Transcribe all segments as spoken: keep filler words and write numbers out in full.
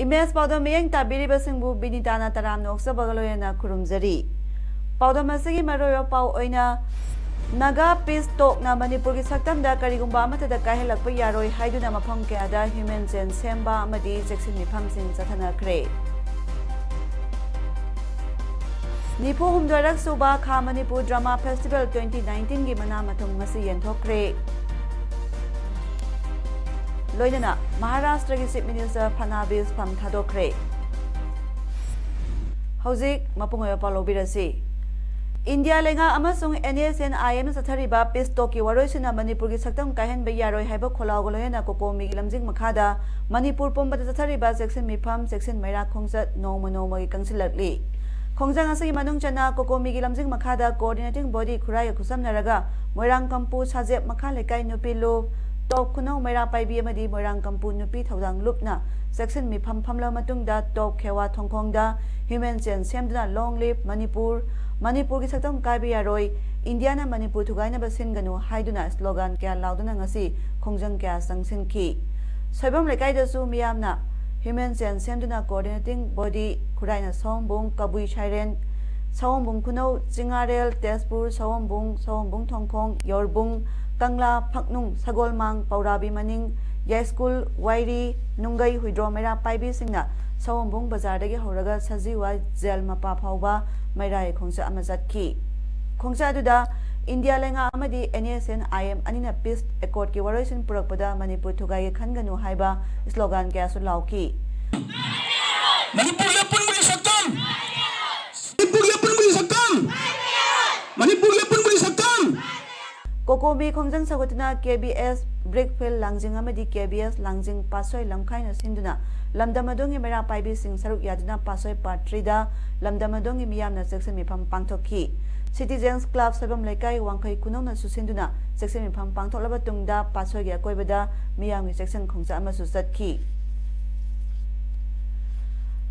Image ꯄꯥꯎꯗꯝ ꯃꯤꯠꯌꯦꯡ ꯇꯥꯕꯤꯔꯤꯕꯁꯤꯡꯕꯨ ꯕꯤꯅꯤꯇꯥꯅ ꯇꯔꯥꯝꯅ ꯑꯣꯛꯆꯕꯒ ꯂꯣꯏꯅꯅ ꯈꯨꯔꯨꯝꯖꯔꯤ꯫ ꯄꯥꯎꯗꯝ ꯑꯁꯤꯒꯤ ꯃꯔꯨꯑꯣꯏꯕ ꯄꯥꯎ ꯑꯣꯏꯅ, ꯅꯥꯒꯥ ꯄꯤꯁ ꯇꯣꯛꯅ ꯃꯅꯤꯄꯨꯔꯒꯤ ꯁꯛꯇꯝꯗ ꯀꯔꯤꯒꯨꯝꯕ ꯑꯃꯠꯇꯗ ꯀꯥꯏꯍꯜꯂꯛꯄ ꯌꯥꯔꯣꯏ ꯍꯥꯏꯗꯨꯅ ꯃꯐꯝ ꯀꯌꯥꯗ ꯍ꯭ꯌꯨꯃꯦꯟ ꯆꯦꯟ ꯁꯦꯝꯕ ꯑꯃꯗꯤ ꯆꯦꯛꯁꯤꯟ ꯃꯤꯐꯝꯁꯤꯡ ꯆꯠꯊꯅꯈ꯭ꯔꯦ꯫ ꯅꯤꯐꯨ ꯍꯨꯝꯗꯣꯏꯔꯛ ꯁꯨꯕ ꯈꯥ Manipur drama festival twenty nineteen ꯒꯤ ꯃꯅꯥ ꯃꯊꯨꯝ ꯉꯁꯤ ꯌꯦꯟꯊꯣꯛꯈ꯭ꯔꯦ꯫ ꯂꯣꯏꯅꯅ ꯃꯍꯥꯔꯥꯁꯇ꯭ꯔꯒꯤ ꯆꯤꯐ ꯃꯤꯅꯤꯁꯇꯔ ꯐꯅꯥꯕꯤꯁ ꯐꯝ ꯊꯥꯗꯣꯛꯈ꯭ꯔꯦ꯫ ꯍꯧꯖꯤꯛ ꯃꯄꯨꯡ ꯑꯣꯏꯕ ꯄꯥꯎ ꯂꯧꯕꯤꯔꯁꯤ꯫ ꯏꯟꯗꯤꯌꯥ ꯂꯩꯉꯥꯛ ꯑꯃꯁꯨꯡ NSCN-IM ꯆꯠꯊꯔꯤꯕ ꯄꯤꯁ ꯇꯣꯛꯀꯤ ꯋꯥꯔꯣꯏꯁꯤꯟꯅ ꯃꯅꯤꯄꯨꯔꯒꯤ ꯁꯛꯇꯝ ꯀꯥꯏꯍꯟꯕ ꯌꯥꯔꯣꯏ ꯍꯥꯏꯕ ꯈꯣꯜꯂꯥꯎꯒ ꯂꯣꯏꯅꯅ ꯀꯣꯀꯣꯃꯤꯒꯤ ꯂꯝꯖꯤꯡ ꯃꯈꯥꯗ ꯃꯅꯤꯄꯨꯔ ꯄꯨꯝꯕꯗ ꯆꯠꯊꯔꯤꯕ ꯆꯦꯛꯁꯤꯟ ꯃꯤꯐꯝ, ꯆꯦꯛꯁꯤꯟ ꯃꯩꯔꯥ ꯈꯣꯡꯆꯠ ꯅꯣꯡꯃ ꯅꯣꯡꯃꯒꯤ ꯀꯪꯁꯤꯜꯂꯛꯂꯤ꯫ ꯈꯣꯡꯖꯪ ꯑꯁꯤꯒꯤ ꯃꯅꯨꯡ ꯆꯟꯅ ꯀꯣꯀꯣꯃꯤꯒꯤ ꯂꯝꯖꯤꯡ ꯃꯈꯥꯗ coordinating body ꯈꯨꯔꯥꯏꯒ ꯈꯨꯠꯁꯝꯅꯔꯒ ꯃꯣꯏꯔꯥꯡ ꯀꯝꯄꯨ ꯁꯥꯖꯦꯞ ꯃꯈꯥ ꯂꯩꯀꯥꯏ ꯅꯨꯄꯤ ꯂꯨꯞ, ꯇꯣꯞ ꯈꯨꯅꯧ ꯃꯩꯔꯥ ꯄꯥꯏꯕꯤ ꯑꯃꯗꯤ ꯃꯣꯏꯔꯥꯡ ꯀꯝꯄꯨ ꯅꯨꯄꯤ ꯊꯧꯗꯥꯡ ꯂꯨꯞꯅ ꯆꯦꯛꯁꯤꯟ ꯃꯤꯐꯝ ꯐꯝꯂꯕ ꯃꯇꯨꯡꯗ ꯇꯣꯞ ꯈꯦꯋꯥ ꯊꯣꯡꯈꯣꯡꯗ ꯍ꯭ꯌꯨꯃꯦꯟ ꯆꯦꯟ ꯁꯦꯝꯗꯨꯅ "Long live Manipur, ꯃꯅꯤꯄꯨꯔꯒꯤ ꯁꯛꯇꯝ ꯀꯥꯏꯕ ꯌꯥꯔꯣꯏ, ꯏꯟꯗꯤꯌꯥꯅ ꯃꯅꯤꯄꯨꯔ ꯊꯨꯒꯥꯏꯅꯕ ꯁꯤꯟꯒꯅꯨ" ꯍꯥꯏꯗꯨꯅ ꯁ꯭ꯂꯣꯒꯥꯟ ꯀꯌꯥ ꯂꯥꯎꯗꯨꯅ ꯉꯁꯤ ꯈꯣꯡꯖꯪ ꯀꯌꯥ ꯆꯪꯁꯤꯟꯈꯤ꯫ ꯁꯣꯏꯕꯝ ꯂꯩꯀꯥꯏꯗꯁꯨ ꯃꯤꯌꯥꯝꯅ ꯍ꯭ꯌꯨꯃꯦꯟ ꯆꯦꯟ ꯁꯦꯝꯗꯨꯅ coordinating body ꯈꯨꯔꯥꯏꯅ ꯁꯑꯣꯝꯕꯨꯡ, ꯀꯕꯨꯏ ꯁꯥꯏꯔꯦꯟ, ꯁꯑꯣꯝꯕꯨꯡ ꯈꯨꯅꯧ, ꯆꯤꯡꯉꯥꯔꯦꯜ, ꯇꯦꯖꯄꯨꯔ, ꯁꯑꯣꯝꯕꯨꯡ, ꯁꯑꯣꯝꯕꯨꯡ ꯊꯣꯡꯈꯣꯡ, ꯌꯣꯔꯕꯨꯡ, ꯀꯪꯂꯥ, ꯐꯛꯅꯨꯡ, ꯁꯒꯣꯜꯃꯥꯡ, ꯄꯧꯔꯥꯕꯤ ꯃꯅꯤꯡ, ꯌꯥꯏꯁ꯭ꯀꯨꯜ, ꯋꯥꯏꯔꯤ, ꯅꯨꯡꯒꯩ, ꯍꯨꯏꯗ꯭ꯔꯣꯝ ꯃꯩꯔꯥ ꯄꯥꯏꯕꯤꯁꯤꯡꯅ ꯁꯑꯣꯝꯕꯨꯡ ꯕꯖꯥꯔꯗꯒꯤ ꯍꯧꯔꯒ ꯁꯖꯤꯋꯥ ꯖꯦꯜ ꯃꯄꯥ ꯐꯥꯎꯕ ꯃꯩꯔꯥꯒꯤ ꯈꯣꯡꯆꯠ ꯑꯃ ꯆꯠꯈꯤ꯫ ꯈꯣꯡꯆꯠ ꯑꯗꯨꯗ ꯏꯟꯗꯤꯌꯥ ꯂꯩꯉꯥꯛ ꯑꯃꯗꯤ NSCN-IM ꯑꯅꯤꯅ ꯄꯤꯁ ꯑꯦꯀꯣꯔꯗꯀꯤ ꯋꯥꯔꯣꯏꯁꯤꯟ ꯄꯨꯔꯛꯄꯗ "ꯃꯅꯤꯄꯨꯔ ꯊꯨꯒꯥꯏꯒꯦ ꯈꯟꯒꯅꯨ" ꯍꯥꯏꯕ ꯁ꯭ꯂꯣꯒꯥꯟ ꯀꯌꯥꯁꯨ ꯂꯥꯎꯈꯤ꯫ ꯃꯅꯤꯄꯨꯔꯒꯤ ꯑꯄꯨꯟꯕꯒꯤ ꯁꯛꯇꯝ! ꯃꯅꯤꯄꯨꯔꯒꯤ ꯑꯄꯨꯟꯕꯒꯤ ꯁꯛꯇꯝ! ꯃꯅꯤꯄꯨꯔꯒꯤ ꯑꯄꯨꯟꯕꯒꯤ ꯁꯛꯇꯝ! ꯀꯣꯀꯣꯃꯤ ꯈꯣꯡꯖꯪ ꯁꯧꯒꯠꯇꯨꯅ ꯀꯦ ꯕꯤ ꯑꯦꯁ ꯕ꯭ꯔꯤꯛ ꯐꯤꯜ ꯂꯥꯡꯖꯤꯡ ꯑꯃꯗꯤ ꯀꯦ ꯕꯤ ꯑꯦꯁ ꯂꯥꯡꯖꯤꯡ ꯄꯥꯠꯁꯣꯏ ꯂꯝꯈꯥꯏꯅ ꯁꯤꯟꯗꯨꯅ ꯂꯝꯗꯝ ꯑꯗꯣꯝꯒꯤ ꯃꯩꯔꯥ ꯄꯥꯏꯕꯤꯁꯤꯡ ꯁꯔꯨꯛ ꯌꯥꯗꯨꯅ ꯄꯥꯠꯁꯣꯏ ꯄꯥꯔꯠ ꯊ꯭ꯔꯤꯗ ꯂꯝꯗꯝ ꯑꯗꯣꯝꯒꯤ ꯃꯤꯌꯥꯝꯅ ꯆꯦꯛꯁꯤꯟ ꯃꯤꯐꯝ ꯄꯥꯡꯊꯣꯛꯈꯤ꯫ ꯁꯤꯇꯤꯖꯦꯟꯁ ꯀ꯭ꯂꯕ ꯁꯣꯏꯕꯝ ꯂꯩꯀꯥꯏ ꯋꯥꯡꯈꯩ ꯈꯨꯅꯧꯅꯁꯨ ꯁꯤꯟꯗꯨꯅ ꯆꯦꯛꯁꯤꯟ ꯃꯤꯐꯝ ꯄꯥꯡꯊꯣꯛꯂꯕ ꯇꯨꯡꯗ ꯄꯥꯠꯁꯣꯏꯒꯤ ꯑꯀꯣꯏꯕꯗ ꯃꯤꯌꯥꯝꯒꯤ ꯆꯦꯛꯁꯤꯟ ꯈꯣꯡꯆꯠ ꯑꯃꯁꯨ ꯆꯠꯈꯤ꯫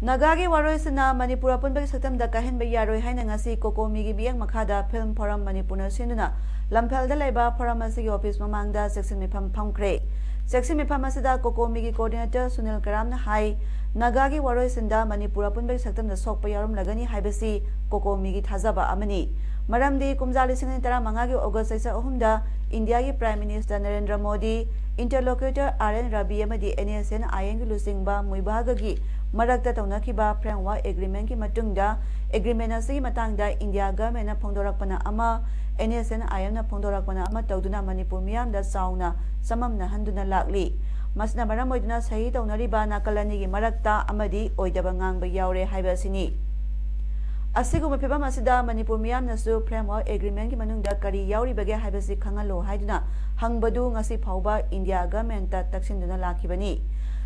ꯅꯥꯒꯥꯒꯤ ꯋꯥꯔꯣꯏꯁꯤꯟꯅ ꯃꯅꯤꯄꯨꯔ ꯑꯄꯨꯟꯕꯒꯤ ꯁꯛꯇꯝꯗ ꯀꯥꯏꯍꯟꯕ ꯌꯥꯔꯣꯏ ꯍꯥꯏꯅ ꯉꯁꯤ ꯀꯣꯀꯣꯃꯤꯒꯤ ꯃꯤꯠꯌꯦꯡ ꯃꯈꯥꯗ ꯐꯤꯜꯝ ꯐꯣꯔꯝ ꯃꯅꯤꯄꯨꯔꯅ ꯁꯤꯟꯗꯨꯅ ꯂꯝꯐꯦꯜꯗ ꯂꯩꯕ ꯐꯣꯔꯝ ꯑꯁꯤꯒꯤ ꯑꯣꯐꯤꯁ ꯃꯃꯥꯡꯗ ꯆꯦꯛꯁꯤꯟ ꯃꯤꯐꯝ ꯐꯝꯈ꯭ꯔꯦ꯫ ꯆꯦꯛꯁꯤꯟ ꯃꯤꯐꯝ ꯑꯁꯤꯗ ꯀꯣꯀꯣꯃꯤꯒꯤ ꯀꯣꯑꯣꯔꯗꯤꯅꯦꯇꯔ ꯁꯨꯅꯤꯜ ꯀꯔꯥꯝꯅ ꯍꯥꯏ, ꯅꯥꯒꯥꯒꯤ ꯋꯥꯔꯣꯏꯁꯤꯟꯗ ꯃꯅꯤꯄꯨꯔ ꯑꯄꯨꯟꯕꯒꯤ ꯁꯛꯇꯝꯗ ꯁꯣꯛꯄ ꯌꯥꯎꯔꯝꯂꯒꯅꯤ ꯍꯥꯏꯕꯁꯤ ꯀꯣꯀꯣꯃꯤꯒꯤ ꯊꯥꯖꯕ ꯑꯃꯅꯤ꯫ ꯃꯔꯝꯗꯤ ꯀꯨꯝꯖꯥ ꯂꯤꯁꯤꯡ ꯑꯅꯤ ꯇꯔꯥꯃꯉꯥꯒꯤ ꯑꯣꯒꯁ ꯆꯩꯆꯥ ꯑꯍꯨꯝꯗ ꯏꯟꯗꯤꯌꯥꯒꯤ prime minister Narendra Modi, interlocutor R N Ravi ꯑꯃꯗꯤ ꯑꯦꯟ ꯑꯦꯁ ꯑꯦꯟ ꯑꯥꯏ ꯑꯦꯝꯒꯤ ꯂꯨꯆꯤꯡꯕ ꯃꯨꯏꯕꯥꯒꯒꯤ ꯃꯔꯛꯇ ꯇꯧꯅꯈꯤꯕ ꯐ꯭ꯔꯦꯝꯋꯥꯔꯛ ꯑꯦꯒ꯭ꯔꯤꯃꯦꯟꯒꯤ ꯃꯇꯨꯡꯗ ꯑꯦꯒ꯭ꯔꯤꯃꯦꯟ ꯑꯁꯤꯒꯤ ꯃꯇꯥꯡꯗ ꯏꯟꯗꯤꯌꯥ ꯒꯚꯔꯟꯃꯦꯟꯅ ꯐꯣꯡꯗꯣꯔꯛꯄꯅ ꯑꯃ, ꯑꯦꯟ ꯑꯦꯁ ꯑꯦꯟ ꯑꯥꯏ ꯑꯦꯝꯅ ꯐꯣꯡꯗꯣꯔꯛꯄꯅ ꯑꯃ ꯇꯧꯗꯨꯅ ꯃꯅꯤꯄꯨꯔ ꯃꯤꯌꯥꯝꯗ ꯆꯥꯎꯅ ꯆꯃꯝꯅꯍꯟꯗꯨꯅ ꯂꯥꯛꯂꯤ꯫ ꯃꯁꯤꯅ ꯃꯔꯝ ꯑꯣꯏꯗꯨꯅ ꯁꯍꯤ ꯇꯧꯅꯔꯤꯕ ꯅꯥꯀꯜ ꯑꯅꯤꯒꯤ ꯃꯔꯛꯇ ꯑꯃꯗꯤ ꯑꯣꯏꯗꯕ ꯉꯥꯡꯕ ꯌꯥꯎꯔꯦ ꯍꯥꯏꯕ ꯑꯁꯤꯅꯤ꯫ ꯑꯁꯤꯒꯨꯝꯕ ꯐꯤꯚꯝ ꯑꯁꯤꯗ ꯃꯅꯤꯄꯨꯔ ꯃꯤꯌꯥꯝꯅꯁꯨ ꯐ꯭ꯔꯦꯝꯋꯥꯔꯛ ꯑꯦꯒ꯭ꯔꯤꯃꯦꯟꯒꯤ ꯃꯅꯨꯡꯗ ꯀꯔꯤ ꯌꯥꯎꯔꯤꯕꯒꯦ ꯍꯥꯏꯕꯁꯤ ꯈꯪꯍꯜꯂꯨ ꯍꯥꯏꯗꯨꯅ ꯍꯪꯕꯗꯨ ꯉꯁꯤ ꯐꯥꯎꯕ ꯏꯟꯗꯤꯌꯥ ꯒꯚꯔꯟꯃꯦꯟꯠꯇ ꯇꯛꯁꯤꯟꯗꯨꯅ ꯂꯥꯛꯈꯤꯕꯅꯤ꯫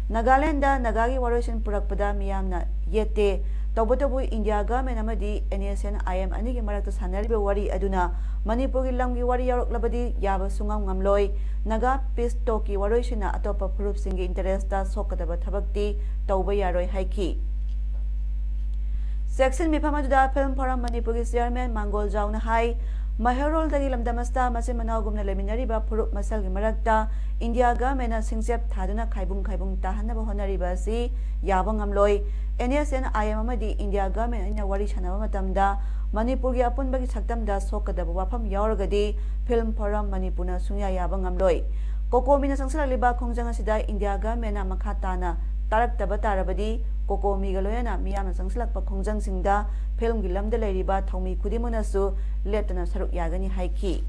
ꯅꯥꯒꯥꯂꯦꯟꯗ ꯅꯥꯒꯥꯒꯤ ꯋꯥꯔꯣꯏꯁꯤꯟ ꯄꯨꯔꯛꯄꯗ ꯃꯤꯌꯥꯝꯅ ꯌꯦꯠꯇꯦ꯫ ꯇꯧꯕꯇꯕꯨ ꯏꯟꯗꯤꯌꯥ ꯒꯚꯔꯟꯃꯦꯟꯠ ꯑꯃꯗꯤ N S C N I M ꯃꯔꯛꯇ ꯁꯥꯟꯅꯔꯤꯕ ꯋꯥꯔꯤ ꯑꯗꯨꯅ ꯃꯅꯤꯄꯨꯔꯒꯤ ꯂꯝꯒꯤ ꯋꯥꯔꯤ ꯌꯥꯎꯔꯛꯂꯕꯗꯤ ꯌꯥꯕ ꯁꯨꯡꯉꯝ ꯉꯝꯂꯣꯏ꯫ ꯅꯥꯒꯥ ꯄꯤꯁ ꯇꯣꯛꯀꯤ ꯋꯥꯔꯣꯏꯁꯤꯟꯅ ꯑꯇꯣꯞꯄ ꯐꯨꯔꯨꯞꯁꯤꯡꯒꯤ ꯏꯟꯇꯔꯦꯁꯇ ꯁꯣꯛꯀꯗꯕ ꯊꯕꯛꯇꯤ ꯇꯧꯕ ꯌꯥꯔꯣꯏ ꯍꯥꯏꯈꯤ꯫ ꯆꯦꯛꯁꯤꯟ ꯃꯤꯐꯝ ꯑꯗꯨꯗ ꯐꯤꯜꯝ ꯐꯣꯔꯝ ꯃꯅꯤꯄꯨꯔꯒꯤ ꯆꯤꯌꯔꯃꯦꯟ ꯃꯥꯡꯒꯣꯜ ꯖꯥꯎꯅ ꯍꯥꯏ, ꯃꯩꯍꯧꯔꯣꯜꯗꯒꯤ ꯂꯝꯗꯝ ꯑꯁꯤꯗ ꯃꯆꯤꯟ ꯃꯅꯥꯎꯒꯨꯝꯅ ꯂꯩꯃꯤꯟꯅꯔꯤꯕ ꯐꯨꯔꯨꯞ ꯃꯁꯦꯜꯒꯤ ꯃꯔꯛꯇ ꯏꯟꯗꯤꯌꯥ ꯒꯚꯔꯟꯃꯦꯟꯠꯅ ꯁꯤꯡꯆꯦꯞ ꯊꯥꯗꯨꯅ ꯈꯥꯏꯕꯨꯡ ꯈꯥꯏꯕꯨꯡ ꯇꯥꯍꯟꯅꯕ ꯍꯣꯠꯅꯔꯤꯕ ꯑꯁꯤ ꯌꯥꯕ ꯉꯝꯂꯣꯏ꯫ N S C N I M India government ꯑꯅꯤꯅ ꯋꯥꯔꯤ ꯁꯥꯟꯅꯕ ꯃꯇꯝꯗ ꯃꯅꯤꯄꯨꯔꯒꯤ ꯑꯄꯨꯟꯕꯒꯤ ꯁꯛꯇꯝꯗ ꯁꯣꯛꯀꯗꯕ ꯋꯥꯐꯝ ꯌꯥꯎꯔꯒꯗꯤ ꯐꯤꯜꯝ ꯐꯣꯔꯝ ꯃꯅꯤꯄꯨꯔꯅ ꯁꯨꯡꯌꯥ ꯌꯥꯕ ꯉꯝꯂꯣꯏ꯫ ꯀꯣꯀꯣꯃꯤꯅ ꯆꯪꯁꯤꯜꯂꯛꯂꯤꯕ ꯈꯣꯡꯖꯪ ꯑꯁꯤꯗ ꯏꯟꯗꯤꯌꯥ ꯒꯚꯔꯟꯃꯦꯟꯠꯅ ꯃꯈꯥ ꯇꯥꯅ ꯇꯥꯔꯛꯇꯕ ꯇꯥꯔꯕꯗꯤ ꯀꯣꯀꯣꯃꯤꯒ ꯂꯣꯏꯅꯅ ꯃꯤꯌꯥꯝꯅ ꯆꯪꯁꯤꯜꯂꯛꯄ ꯈꯣꯡꯖꯪꯁꯤꯡꯗ ꯐꯤꯜꯝꯒꯤ ꯂꯝꯗ ꯂꯩꯔꯤꯕ ꯊꯧꯃꯤ ꯈꯨꯗꯤꯡꯃꯛꯅꯁꯨ ꯂꯦꯞꯇꯅ ꯁꯔꯨꯛ ꯌꯥꯒꯅꯤ ꯍꯥꯏꯈꯤ꯫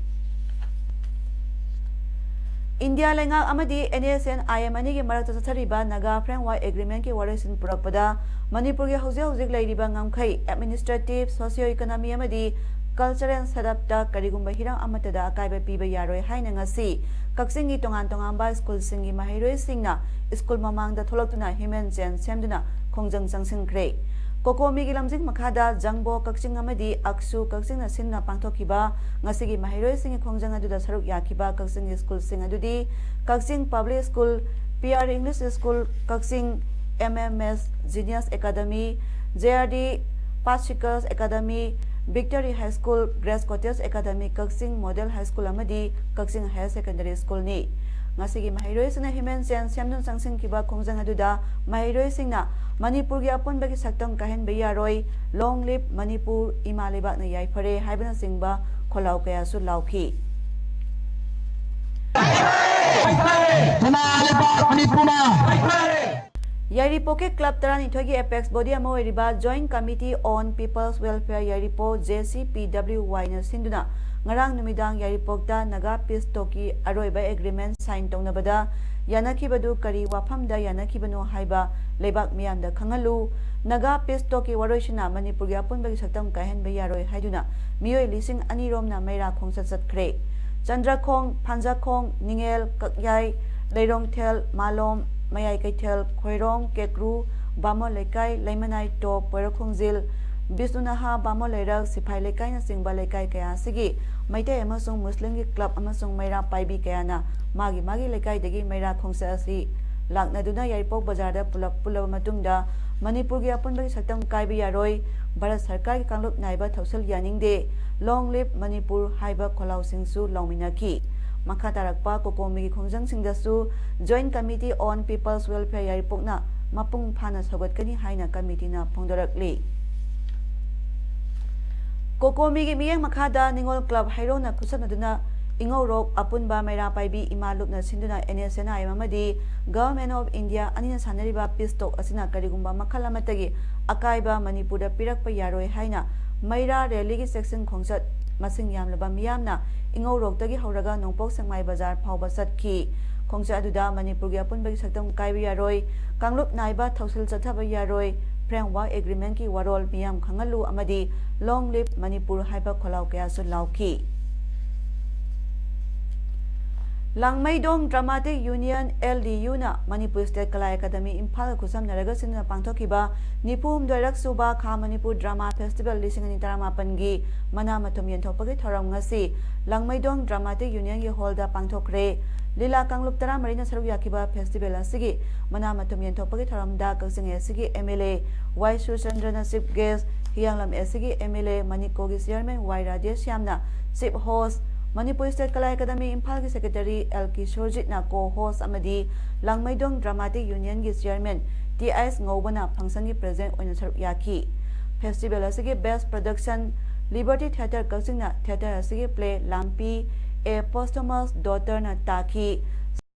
ꯏꯟꯗꯤꯌꯥ ꯂꯩꯉꯥꯛ ꯑꯃꯗꯤ N S C N I M ꯃꯔꯛꯇ ꯆꯠꯊꯔꯤꯕ ꯅꯥꯒꯥ ꯐ꯭ꯔꯦꯝꯋꯥꯔꯛ ꯑꯦꯒ꯭ꯔꯤꯃꯦꯟꯠꯀꯤ ꯋꯥꯔꯣꯏꯁꯤꯟ ꯄꯨꯔꯛꯄꯗ ꯃꯅꯤꯄꯨꯔꯒꯤ ꯍꯧꯖꯤꯛ ꯍꯧꯖꯤꯛ ꯂꯩꯔꯤꯕ ꯉꯝꯈꯩ, ꯑꯦꯗꯃꯤꯅꯤꯁꯇ꯭ꯔꯦꯇꯤꯚ, ꯁꯣꯁꯤꯌꯣ ꯏꯀꯣꯅꯣꯃꯤ ꯑꯃꯗꯤ cultural setup ꯇ ꯀꯔꯤꯒꯨꯝꯕ ꯍꯤꯔꯝ ꯑꯃꯠꯇꯗ ꯑꯀꯥꯏꯕ ꯄꯤꯕ ꯌꯥꯔꯣꯏ ꯍꯥꯏꯅ ꯉꯁꯤ ꯀꯛꯆꯤꯡꯒꯤ ꯇꯣꯉꯥꯟ ꯇꯣꯉꯥꯟꯕ ꯁ꯭ꯀꯨꯜꯁꯤꯡꯒꯤ ꯃꯍꯩꯔꯣꯏꯁꯤꯡꯅ ꯁ꯭ꯀꯨꯜ ꯃꯃꯥꯡꯗ ꯊꯣꯛꯂꯛꯇꯨꯅ human chain ꯁꯦꯝꯗꯨꯅ ꯈꯣꯡꯖꯪ ꯆꯪꯁꯤꯟꯈ꯭ꯔꯦ꯫ ꯀꯣꯀꯣꯃꯤꯒꯤ ꯂꯝꯖꯤꯡ ꯃꯈꯥꯗ ꯖꯪꯕꯣ ꯀꯛꯆꯤꯡ ꯑꯃꯗꯤ ꯑꯛꯁꯨ ꯀꯛꯆꯤꯡꯅ ꯁꯤꯟꯗꯨꯅ ꯄꯥꯡꯊꯣꯛꯈꯤꯕ ꯉꯁꯤꯒꯤ ꯃꯍꯩꯔꯣꯏꯁꯤꯡꯒꯤ ꯈꯣꯡꯖꯪ ꯑꯗꯨꯗ ꯁꯔꯨꯛ ꯌꯥꯈꯤꯕ ꯀꯛꯆꯤꯡꯒꯤ ꯁ꯭ꯀꯨꯜꯁꯤꯡ ꯑꯗꯨꯗꯤ ꯀꯛꯆꯤꯡ Public School, P R English School, ꯀꯛꯆꯤꯡ M M S Genius Academy, J R D Pathfinder Academy, Victory High School, Grace Cottage Academy, ꯀꯛꯆꯤꯡ Model High School ꯑꯃꯗꯤ ꯀꯛꯆꯤꯡ Higher Secondary School ꯅꯤ꯫ ꯉꯁꯤꯒꯤ ꯃꯍꯩꯔꯣꯏꯁꯤꯡꯅ human chain ꯁꯦꯝꯗꯨꯅ ꯆꯪꯁꯤꯟꯈꯤꯕ ꯈꯣꯡꯖꯪ ꯑꯗꯨꯗ ꯃꯍꯩꯔꯣꯏꯁꯤꯡꯅ "ꯃꯅꯤꯄꯨꯔꯒꯤ ꯑꯄꯨꯟꯕꯒꯤ ꯁꯛꯇꯝ ꯀꯥꯏꯍꯟꯕ ꯌꯥꯔꯣꯏ, Long live ꯃꯅꯤꯄꯨꯔ, ꯏꯃꯥ ꯂꯩꯕꯥꯛꯅ ꯌꯥꯏꯐꯔꯦ" ꯍꯥꯏꯕꯅꯆꯤꯡꯕ ꯈꯣꯜꯂꯥꯎ ꯀꯌꯥꯁꯨ ꯂꯥꯎꯈꯤ꯫ ꯏꯃꯥ ꯂꯩꯕꯥꯛ ꯃꯅꯤꯄꯨꯔꯅ ꯌꯥꯏꯔꯤꯄꯣꯛꯀꯤ club ꯇꯔꯥꯅꯤꯊꯣꯏꯒꯤ apex body ꯑꯃ ꯑꯣꯏꯔꯤꯕ Joint Committee on People's Welfare Yairipok, J C P W Y ꯅ ꯁꯤꯟꯗꯨꯅ ꯉꯔꯥꯡ ꯅꯨꯃꯤꯗꯥꯡ ꯌꯥꯏꯔꯤꯄꯣꯛꯇ Naga peace talk ꯀꯤ ꯑꯔꯣꯏꯕ agreement sign ꯇꯧꯅꯕꯗ ꯌꯥꯅꯈꯤꯕꯗꯨ ꯀꯔꯤ ꯋꯥꯐꯝꯗ ꯌꯥꯅꯈꯤꯕꯅꯣ ꯍꯥꯏꯕ ꯂꯩꯕꯥꯛ ꯃꯤꯌꯥꯝꯗ ꯈꯪꯍꯜꯂꯨ꯫ Naga peace talk ꯀꯤ ꯋꯥꯔꯣꯏꯁꯤꯟꯅ ꯃꯅꯤꯄꯨꯔꯒꯤ ꯑꯄꯨꯟꯕꯒꯤ ꯁꯛꯇꯝ ꯀꯥꯏꯍꯟꯕ ꯌꯥꯔꯣꯏ ꯍꯥꯏꯗꯨꯅ ꯃꯤꯑꯣꯏ ꯂꯤꯁꯤꯡ ꯑꯅꯤ ꯔꯣꯝꯅ ꯃꯩꯔꯥ ꯈꯣꯡꯆꯠ ꯆꯠꯈ꯭ꯔꯦ꯫ ꯆꯟꯗ꯭ꯔꯈꯣꯡ, ꯐꯥꯟꯖꯈꯣꯡ, ꯅꯤꯡꯉꯦꯜ, ꯀꯛꯌꯥꯏ, ꯂꯩꯔꯣꯡꯊꯦꯜ, ꯃꯥꯂꯣꯝ, ꯃꯌꯥꯏ ꯀꯩꯊꯦꯜ, ꯈꯣꯏꯔꯣꯝ, ꯀꯦꯀ꯭ꯔꯨ, ꯕꯥꯃꯣꯟ ꯂꯩꯀꯥꯏ, ꯂꯩꯃꯅꯥꯏ ꯇꯣꯞ, ꯄꯣꯏꯔꯈꯣꯡꯖꯤꯜ, ꯕꯤꯁꯅꯨꯅꯍꯥ, ꯕꯥꯃꯣꯟ ꯂꯩꯔꯛ, ꯁꯤꯐꯥꯏ ꯂꯩꯀꯥꯏꯅꯆꯤꯡꯕ ꯂꯩꯀꯥꯏ ꯀꯌꯥ ꯑꯁꯤꯒꯤ ꯃꯩꯇꯩ ꯑꯃꯁꯨꯡ ꯃꯨꯁꯂꯤꯝꯒꯤ club ꯑꯃꯁꯨꯡ ꯃꯩꯔꯥ ꯄꯥꯏꯕꯤ ꯀꯌꯥꯅ ꯃꯥꯒꯤ ꯃꯥꯒꯤ ꯂꯩꯀꯥꯏꯗꯒꯤ ꯃꯩꯔꯥ ꯈꯣꯡꯆꯠ ꯑꯁꯤ ꯂꯥꯛꯅꯗꯨꯅ ꯌꯥꯏꯔꯤꯄꯣꯛ ꯕꯖꯥꯔꯗ ꯄꯨꯂꯞ ꯄꯨꯜꯂꯕ ꯃꯇꯨꯡꯗ "ꯃꯅꯤꯄꯨꯔꯒꯤ ꯑꯄꯨꯟꯕꯒꯤ ꯁꯛꯇꯝ ꯀꯥꯏꯕ ꯌꯥꯔꯣꯏ, ꯚꯥꯔꯠ ꯁꯔꯀꯥꯔꯒꯤ ꯀꯥꯡꯂꯨꯞ ꯅꯥꯏꯕ ꯊꯧꯁꯤꯜ ꯌꯥꯅꯤꯡꯗꯦ, Long live ꯃꯅꯤꯄꯨꯔ" ꯍꯥꯏꯕ ꯈꯣꯜꯂꯥꯎꯁꯤꯡꯁꯨ ꯂꯥꯎꯃꯤꯟꯅꯈꯤ꯫ ꯃꯈꯥ ꯇꯥꯔꯛꯄ ꯀꯣꯀꯣꯃꯤꯒꯤ ꯈꯣꯡꯖꯪꯁꯤꯡꯗꯁꯨ Joint Committee on People's Welfare ꯌꯥꯏꯔꯤꯄꯣꯛꯅ ꯃꯄꯨꯡ ꯐꯥꯅ ꯁꯧꯒꯠꯀꯅꯤ ꯍꯥꯏꯅ ꯀꯃꯤꯇꯤꯅ ꯐꯣꯡꯗꯣꯔꯛꯂꯤ꯫ ꯀꯣꯀꯣꯃꯤꯒꯤ ꯃꯤꯠꯌꯦꯡ ꯃꯈꯥꯗ ꯅꯤꯉꯣꯜ club ꯍꯩꯔꯣꯛꯅ ꯈꯨꯠꯁꯝꯅꯗꯨꯅ ꯏꯉꯧꯔꯣꯛ ꯑꯄꯨꯟꯕ ꯃꯩꯔꯥ ꯄꯥꯏꯕꯤ ꯏꯃꯥ ꯂꯨꯞꯅ ꯁꯤꯟꯗꯨꯅ N S N I M ꯑꯃꯗꯤ Government of India ꯑꯅꯤꯅ ꯁꯥꯟꯅꯔꯤꯕ peace talk ꯑꯁꯤꯅ ꯀꯔꯤꯒꯨꯝꯕ ꯃꯈꯜ ꯑꯃꯠꯇꯒꯤ ꯑꯀꯥꯏꯕ ꯃꯅꯤꯄꯨꯔꯗ ꯄꯤꯔꯛꯄ ꯌꯥꯔꯣꯏ ꯍꯥꯏꯅ ꯃꯩꯔꯥ rally ꯒꯤ ꯆꯦꯛꯁꯤꯟ ꯈꯣꯡꯆꯠ ꯃꯁꯤꯡ ꯌꯥꯝꯂꯕ ꯃꯤꯌꯥꯝꯅ ꯏꯉꯧꯔꯣꯛꯇꯒꯤ ꯍꯧꯔꯒ ꯅꯣꯡꯄꯣꯛ ꯁꯦꯛꯃꯥꯏ ꯕꯖꯥꯔ ꯐꯥꯎꯕ ꯆꯠꯈꯤ꯫ ꯈꯣꯡꯆꯠ ꯑꯗꯨꯗ "ꯃꯅꯤꯄꯨꯔꯒꯤ ꯑꯄꯨꯟꯕꯒꯤ ꯁꯛꯇꯝ ꯀꯥꯏꯕ ꯌꯥꯔꯣꯏ, ꯀꯥꯡꯂꯨꯞ ꯅꯥꯏꯕ ꯊꯧꯁꯤꯜ ꯆꯠꯊꯕ ꯌꯥꯔꯣꯏ, Framework Agreement ꯀꯤ ꯋꯥꯔꯣꯜ ꯃꯤꯌꯥꯝ ꯈꯪꯍꯜꯂꯨ ꯑꯃꯗꯤ Long Live Manipur ꯍꯥꯏꯕ ꯈꯣꯜꯂꯥꯎ ꯀꯌꯥꯁꯨ ꯂꯥꯎꯈꯤ꯫ ꯂꯥꯡꯃꯩꯗꯣꯡ Dramatic Union, L D U ꯅ ꯃꯅꯤꯄꯨꯔ State Kala Academy ꯏꯝꯐꯥꯜꯒ ꯈꯨꯠꯁꯝꯅꯔꯒ ꯁꯤꯟꯗꯨꯅ ꯄꯥꯡꯊꯣꯛꯈꯤꯕ ꯅꯤꯐꯨ ꯍꯨꯝꯗꯣꯏꯔꯛ ꯁꯨꯕ ꯈꯥ ꯃꯅꯤꯄꯨꯔ Drama Festival ꯂꯤꯁꯤꯡ ꯑꯅꯤ ꯇꯔꯥꯃꯥꯄꯟꯒꯤ ꯃꯅꯥ ꯃꯊꯨꯝ ꯌꯦꯟꯊꯣꯛꯄꯒꯤ ꯊꯧꯔꯝ ꯉꯁꯤ ꯂꯥꯡꯃꯩꯗꯣꯡ Dramatic Union ꯒꯤ hall ꯗ ꯄꯥꯡꯊꯣꯛꯈ꯭ꯔꯦ꯫ ꯂꯤꯂꯥ ꯀꯥꯡꯂꯨꯞ ꯇꯔꯥꯃꯔꯤꯅ ꯁꯔꯨꯛ ꯌꯥꯈꯤꯕ festival ꯑꯁꯤꯒꯤ ꯃꯅꯥ ꯃꯊꯨꯝ ꯌꯦꯟꯊꯣꯛꯄꯒꯤ ꯊꯧꯔꯝꯗ ꯀꯛꯆꯤꯡ A C ꯒꯤ M L A Y ꯁꯨꯔꯆꯟꯗ꯭ꯔꯅ chief guest, ꯍꯤꯌꯥꯡꯂꯝ A C ꯒꯤ M L A ꯃꯅꯤꯀꯣꯒꯤ chairman Y ꯔꯥꯙꯦꯁ꯭ꯌꯥꯝꯅ chief host, Manipur State Kala Academy ꯏꯝꯐꯥꯜꯒꯤ secretary L ꯀꯤꯁꯣꯔꯖꯤꯠꯅ co-host ꯑꯃꯗꯤ ꯂꯥꯡꯃꯩꯗꯣꯡ Dramatic Union ꯒꯤ chairman T S ꯉꯧꯕꯅ function ꯒꯤ president ꯑꯣꯏꯅ ꯁꯔꯨꯛ ꯌꯥꯈꯤ꯫ Festival ꯑꯁꯤꯒꯤ best production Liberty Theatre ꯀꯛꯆꯤꯡꯅ theatre ꯑꯁꯤꯒꯤ play ꯂꯥꯝꯄꯤ A Posthumous Daughter ꯅ ꯇꯥꯈꯤ꯫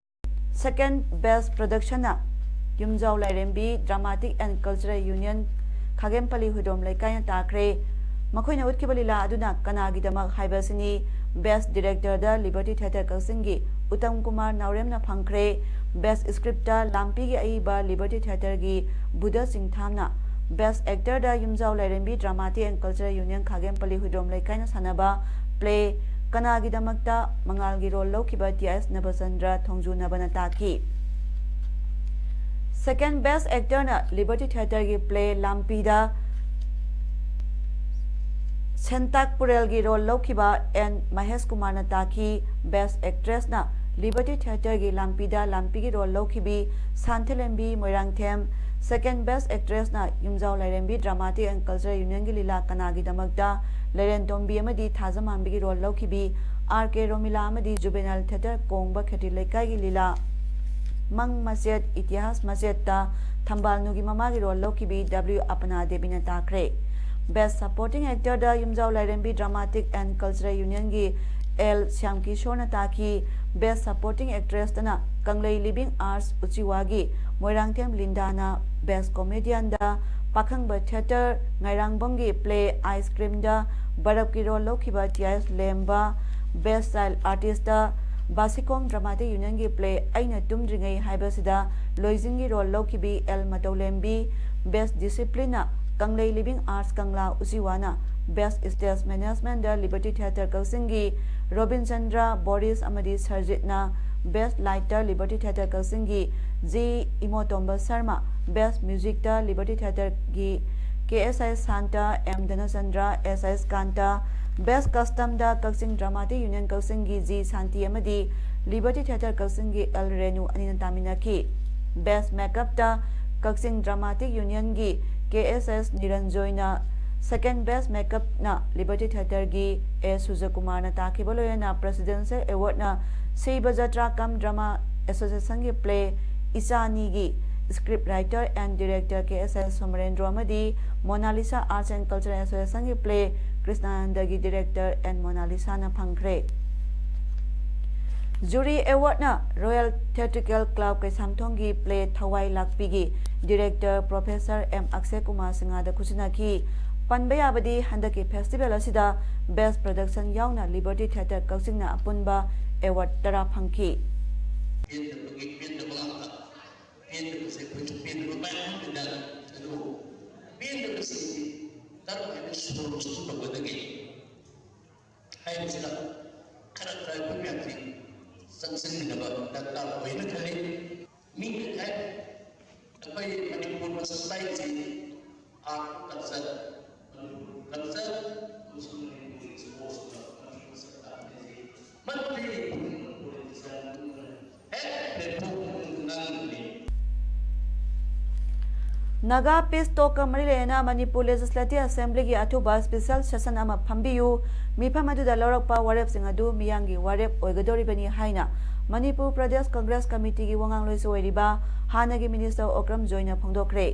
Second best production ꯅ ꯌꯨꯝꯖꯥꯎ ꯂꯥꯏꯔꯦꯝꯕꯤ Dramatic and Cultural Union ꯈꯥꯒꯦꯝꯄꯜꯂꯤ Huidrom ꯂꯩꯀꯥꯏꯅ ꯇꯥꯈ꯭ꯔꯦ꯫ ꯃꯈꯣꯏꯅ ꯎꯠꯈꯤꯕ ꯂꯤꯂꯥ ꯑꯗꯨꯅ ꯀꯅꯥꯒꯤꯗꯃꯛ ꯍꯥꯏꯕ ꯑꯁꯤꯅꯤ꯫ Best Director ꯗ Liberty Theatre ꯀꯛꯆꯤꯡꯒꯤ ꯎꯇꯝ ꯀꯨꯃꯥꯔ ꯅꯥꯎꯔꯦꯝꯅ ꯐꯪꯈ꯭ꯔꯦ꯫ Best Script ꯇ ꯂꯥꯝꯄꯤꯒꯤ ꯑꯏꯕ Liberty Theatre ꯒꯤ ꯕꯨꯙ ꯆꯤꯡꯊꯥꯝꯅ, Best Actor ꯗ ꯌꯨꯝꯖꯥꯎ ꯂꯥꯏꯔꯦꯝꯕꯤ Dramatic and Cultural Union ꯈꯥꯒꯦꯝꯄꯜꯂꯤ Huidrom ꯂꯩꯀꯥꯏꯅ ꯁꯥꯟꯅꯕ play ꯀꯅꯥꯒꯤꯗꯃꯛꯇ ꯃꯉꯥꯜꯒꯤ role ꯂꯧꯈꯤꯕ T S ꯅꯕꯆꯟꯗ꯭ꯔ ꯊꯣꯡꯖꯨꯅꯕꯅ ꯇꯥꯈꯤ꯫ Second Best Actor ꯅ Liberty Theatre ꯒꯤ play ꯂꯥꯝꯄꯤꯗ ꯁꯦꯟꯇꯥꯛ ꯄꯨꯔꯦꯜꯒꯤ role ꯂꯧꯈꯤꯕ N ꯃꯍꯦꯁ ꯀꯨꯃꯥꯔꯅ ꯇꯥꯈꯤ꯫ Best Actress ꯅ Liberty Theatre ꯒꯤ ꯂꯥꯝꯄꯤꯗ ꯂꯥꯝꯄꯤꯒꯤ role ꯂꯧꯈꯤꯕꯤ ꯁꯥꯟꯊꯂꯦꯝꯕꯤ Moirangthem. Second Best Actress ꯅ ꯌꯨꯝꯖꯥꯎ ꯂꯥꯏꯔꯦꯝꯕꯤ Dramatic and Cultural Union ꯒꯤ ꯂꯤꯂꯥ ꯀꯅꯥꯒꯤꯗꯃꯛꯇ ꯂꯩꯔꯦꯟꯇꯣꯝꯕꯤ ꯑꯃꯗꯤ ꯊꯥꯖꯃꯥꯟꯕꯤꯒꯤ role ꯂꯧꯈꯤꯕꯤ R K ꯔꯣꯃꯤꯂꯥ ꯑꯃꯗꯤ Juvenile Theatre ꯀꯣꯡꯕ ꯈꯦꯇ꯭ꯔꯤ ꯂꯩꯀꯥꯏꯒꯤ ꯂꯤꯂꯥ ꯃꯪ ꯃꯆꯦꯠ ꯏꯇꯤꯍꯥꯁ ꯃꯆꯦꯠꯇ ꯊꯝꯕꯥꯜꯅꯨꯒꯤ ꯃꯃꯥꯒꯤ role ꯂꯧꯈꯤꯕꯤ W ꯑꯄꯅꯥ ꯗꯦꯕꯤꯅ ꯇꯥꯈ꯭ꯔꯦ꯫ Best Supporting Actor ꯗ ꯌꯨꯝꯖꯥꯎ ꯂꯥꯏꯔꯦꯝꯕꯤ Dramatic and Cultural Union ꯒꯤ L ꯁ꯭ꯌꯥꯝꯀꯤꯁꯣꯔꯅ ꯇꯥꯈꯤ꯫ Best Supporting Actress ꯇꯅ ꯀꯪꯂꯩ Living Arts ꯎꯆꯤꯋꯥꯒꯤ Moirangthem ꯂꯤꯟꯗꯥꯅ, Best Comedian ꯗ ꯄꯥꯈꯪꯕ Theatre ꯉꯥꯏꯔꯥꯡꯕꯝꯒꯤ play Ice Cream ꯗ ꯕꯔꯞꯀꯤ role ꯂꯧꯈꯤꯕ T S ꯂꯦꯝꯕ, Best Child Artist ꯇ ꯕꯥꯁꯤꯈꯣꯡ ꯗ꯭ꯔꯃꯥꯇꯤꯛ ꯌꯨꯅꯤꯌꯟꯒꯤ ꯄ꯭ꯂꯦ ꯑꯩꯅ ꯇꯨꯝꯗ꯭ꯔꯤꯉꯩ ꯍꯥꯏꯕꯁꯤꯗ ꯂꯣꯏꯖꯤꯡꯒꯤ ꯔꯣꯜ ꯂꯧꯈꯤꯕꯤ ꯑꯦꯜ ꯃꯇꯧꯂꯦꯝꯕꯤ, ꯕꯦꯁ ꯗꯤꯁꯤꯄ꯭ꯂꯤꯟꯅ ꯀꯪꯂꯩ ꯂꯤꯕꯤꯡ ꯑꯥꯔꯠꯁ ꯀꯪꯂꯥ ꯎꯆꯤꯋꯥꯅ, ꯕꯦꯁ ꯁ꯭ꯇꯦꯖ ꯃꯦꯅꯦꯖꯃꯦꯟꯗ ꯂꯤꯕꯔꯇꯤ ꯊꯤꯌꯦꯇꯔ ꯀꯛꯆꯤꯡꯒꯤ ꯔꯣꯕꯤꯟ ꯆꯟꯗ꯭ꯔ, ꯕꯣꯔꯤꯁ ꯑꯃꯗꯤ ꯁꯔꯖꯤꯠꯅ, ꯕꯦꯁ ꯂꯥꯏꯠꯇ ꯂꯤꯕꯔꯇꯤ ꯊꯤꯌꯦꯇꯔ ꯀꯛꯆꯤꯡꯒꯤ ꯖꯤ ꯏꯃꯣꯇꯣꯝꯕ ꯁꯔꯃ, ꯕꯦꯁ ꯃ꯭ꯌꯨꯖꯤꯛꯇ ꯂꯤꯕꯔꯇꯤ ꯊꯤꯌꯦꯇꯔꯒꯤ ꯀꯦ ꯑꯦꯁ ꯑꯥꯏ ꯁꯥꯟꯇ, ꯑꯦꯝ ꯙꯅꯆꯟꯗ꯭ꯔ, ꯑꯦꯁ ꯑꯥꯏ ꯁ꯭ꯀꯥꯟꯇ, ꯕꯦꯁ ꯀꯁꯇꯝꯗ ꯀꯛꯆꯤꯡ ꯗ꯭ꯔꯃꯥꯇꯤꯛ ꯌꯨꯅꯤꯌꯟ ꯀꯛꯆꯤꯡꯒꯤ ꯖꯤ ꯁꯥꯟꯇꯤ ꯑꯃꯗꯤ ꯂꯤꯕꯔꯇꯤ ꯊꯤꯌꯦꯇꯔ ꯀꯛꯆꯤꯡꯒꯤ ꯑꯦꯜ ꯔꯦꯅꯨ ꯑꯅꯤꯅ ꯇꯥꯃꯤꯟꯅꯈꯤ꯫ ꯕꯦꯁ ꯃꯦꯀꯞꯇ ꯀꯛꯆꯤꯡ ꯗ꯭ꯔꯃꯥꯇꯤꯛ ꯌꯨꯅꯤꯌꯟꯒꯤ ꯀꯦ ꯑꯦꯁ ꯑꯦꯁ ꯅꯤꯔꯟꯖꯣꯏꯅ, ꯁꯦꯀꯦꯟ ꯕꯦꯁ ꯃꯦꯀꯞꯅ ꯂꯤꯕꯔꯇꯤ ꯊꯤꯌꯦꯇꯔꯒꯤ ꯑꯦ ꯁꯨꯖꯀꯨꯃꯥꯔꯅ ꯇꯥꯈꯤꯕ ꯂꯣꯏꯅꯅ ꯄ꯭ꯔꯦꯁꯤꯗꯦꯟꯁꯤꯌꯦꯜ ꯑꯦꯋꯥꯔꯗꯅ ꯁꯤꯕ ꯖꯇ꯭ꯔꯥ ꯀꯝ ꯗ꯭ꯔꯃꯥ ꯑꯦꯁꯣꯁꯤꯌꯦꯁꯟꯒꯤ ꯄ꯭ꯂꯦ ꯏꯆꯥꯅꯤꯒꯤ script writer and director K S L Somarendro ꯑꯃꯗꯤ ꯃꯣꯅꯥꯂꯤꯁꯥ ꯑꯥꯔꯠꯁ ꯑꯦꯟ ꯀꯜꯆꯔꯦꯜ ꯑꯦꯁꯣꯁꯤꯌꯦꯁꯟꯒꯤ ꯄ꯭ꯂꯦ ꯀ꯭ꯔꯤꯁꯅꯥꯅꯟꯗꯒꯤ ꯗꯤꯔꯦꯛꯇꯔ ꯑꯦꯟ ꯃꯣꯅꯥꯂꯤꯁꯥꯅ ꯐꯪꯈ꯭ꯔꯦ꯫ ꯖꯨꯔꯤ ꯑꯦꯋꯥꯔꯗꯅ ꯔꯣꯌꯦꯜ ꯊꯤꯌꯦꯇ꯭ꯔꯤꯀꯦꯜ ꯀ꯭ꯂꯕ ꯀꯩꯁꯥꯝꯊꯣꯡꯒꯤ ꯄ꯭ꯂꯦ ꯊꯋꯥꯏ ꯂꯥꯛꯄꯤꯒꯤ director professor M Akshay Kumar ꯁꯤꯡꯍꯗ ꯈꯨꯠꯁꯤꯟꯅꯈꯤ꯫ ꯄꯟꯕ ꯌꯥꯕꯗꯤ ꯍꯟꯗꯛꯀꯤ ꯐꯦꯁꯇꯤꯚꯦꯜ ꯑꯁꯤꯗ ꯕꯦꯁ ꯄ꯭ꯔꯗꯛꯁꯟ ꯌꯥꯎꯅ ꯂꯤꯕꯔꯇꯤ ꯊꯤꯌꯦꯇꯔ ꯀꯛꯆꯤꯡꯅ ꯑꯄꯨꯟꯕ ꯑꯦꯋꯥꯔꯗ ꯇꯔꯥ ꯐꯪꯈꯤ꯫ ꯄꯦꯟꯗꯕꯒꯤ ꯄꯦꯟꯗꯕ ꯉꯥꯛꯇ꯫ ꯄꯦꯟꯗꯕꯁꯦ ꯑꯩꯈꯣꯏꯁꯨ ꯄꯦꯟꯗꯕ ꯃꯌꯥꯝ ꯂꯩꯗ꯫ ꯑꯗꯨꯕꯨ ꯄꯦꯟꯗꯕꯁꯤꯡꯁꯤ ꯀꯔꯝꯍꯥꯏꯅ ꯁꯣꯔ ꯆꯨꯝ ꯇꯧꯒꯗꯒꯦ ꯍꯥꯏꯕꯁꯤꯗ ꯈꯔ ꯈꯔ ꯑꯩꯈꯣꯏ ꯃꯌꯥꯝꯁꯤ ꯆꯪꯁꯤꯟꯃꯤꯟꯅꯕ ꯗꯔꯀꯥꯔ ꯑꯣꯏꯅ ꯈꯜꯂꯤ꯫ ꯃꯤꯅ ꯍꯥꯏ, ꯑꯩꯈꯣꯏ ꯃꯅꯤꯄꯨꯔ ꯃꯁꯛ ꯇꯥꯛꯏꯁꯤ ꯑꯥꯔꯠ ꯀꯜꯆꯔ, ꯃꯅꯤꯄꯨꯔ ꯀꯜꯆꯔ ꯑꯃꯁꯨꯡ ꯃꯅꯤꯄꯨꯔ ꯏꯁꯄꯣꯔꯠꯁꯅ ꯃꯅꯤꯄꯨꯔ ꯃꯁꯛ ꯇꯥꯛꯄꯅꯤ꯫ ꯃꯅꯤꯄꯨꯔꯤ ꯄꯨꯝꯅꯃꯛ ꯄꯣꯂꯤꯇꯤꯁꯤꯌꯥꯟ ꯄꯨꯝꯅꯃꯛ ꯍꯦꯛ ꯄ꯭ꯂꯦꯠꯐꯣꯝ ꯑꯃꯗ ꯉꯥꯡꯒꯅꯤ꯫ ꯅꯥꯒꯥ ꯄꯤꯁ ꯇꯣꯛꯀ ꯃꯔꯤ ꯂꯩꯅꯅ ꯃꯅꯤꯄꯨꯔ ꯂꯦꯖꯤꯁꯂꯦꯇꯤꯚ ꯑꯦꯁꯦꯝꯕ꯭ꯂꯤꯒꯤ ꯑꯊꯨꯕ ꯁ꯭ꯄꯦꯁꯦꯜ ꯁꯦꯁꯟ ꯑꯃ ꯐꯝꯕꯤꯌꯨ꯫ ꯃꯤꯐꯝ ꯑꯗꯨꯗ ꯂꯧꯔꯛꯄ ꯋꯥꯔꯦꯞꯁꯤꯡ ꯑꯗꯨ ꯃꯤꯌꯥꯝꯒꯤ ꯋꯥꯔꯦꯞ ꯑꯣꯏꯒꯗꯧꯔꯤꯕꯅꯤ ꯍꯥꯏꯅ ꯃꯅꯤꯄꯨꯔ ꯄ꯭ꯔꯗꯦꯁ ꯀꯪꯒ꯭ꯔꯦꯁ ꯀꯃꯤꯇꯤꯒꯤ ꯋꯥꯉꯥꯡꯂꯣꯏꯁꯨ ꯑꯣꯏꯔꯤꯕ ꯍꯥꯟꯅꯒꯤ ꯃꯤꯅꯤꯁꯇꯔ ꯑꯣꯀ꯭ꯔꯝ ꯖꯣꯏꯅ ꯐꯣꯡꯗꯣꯛꯈ꯭ꯔꯦ꯫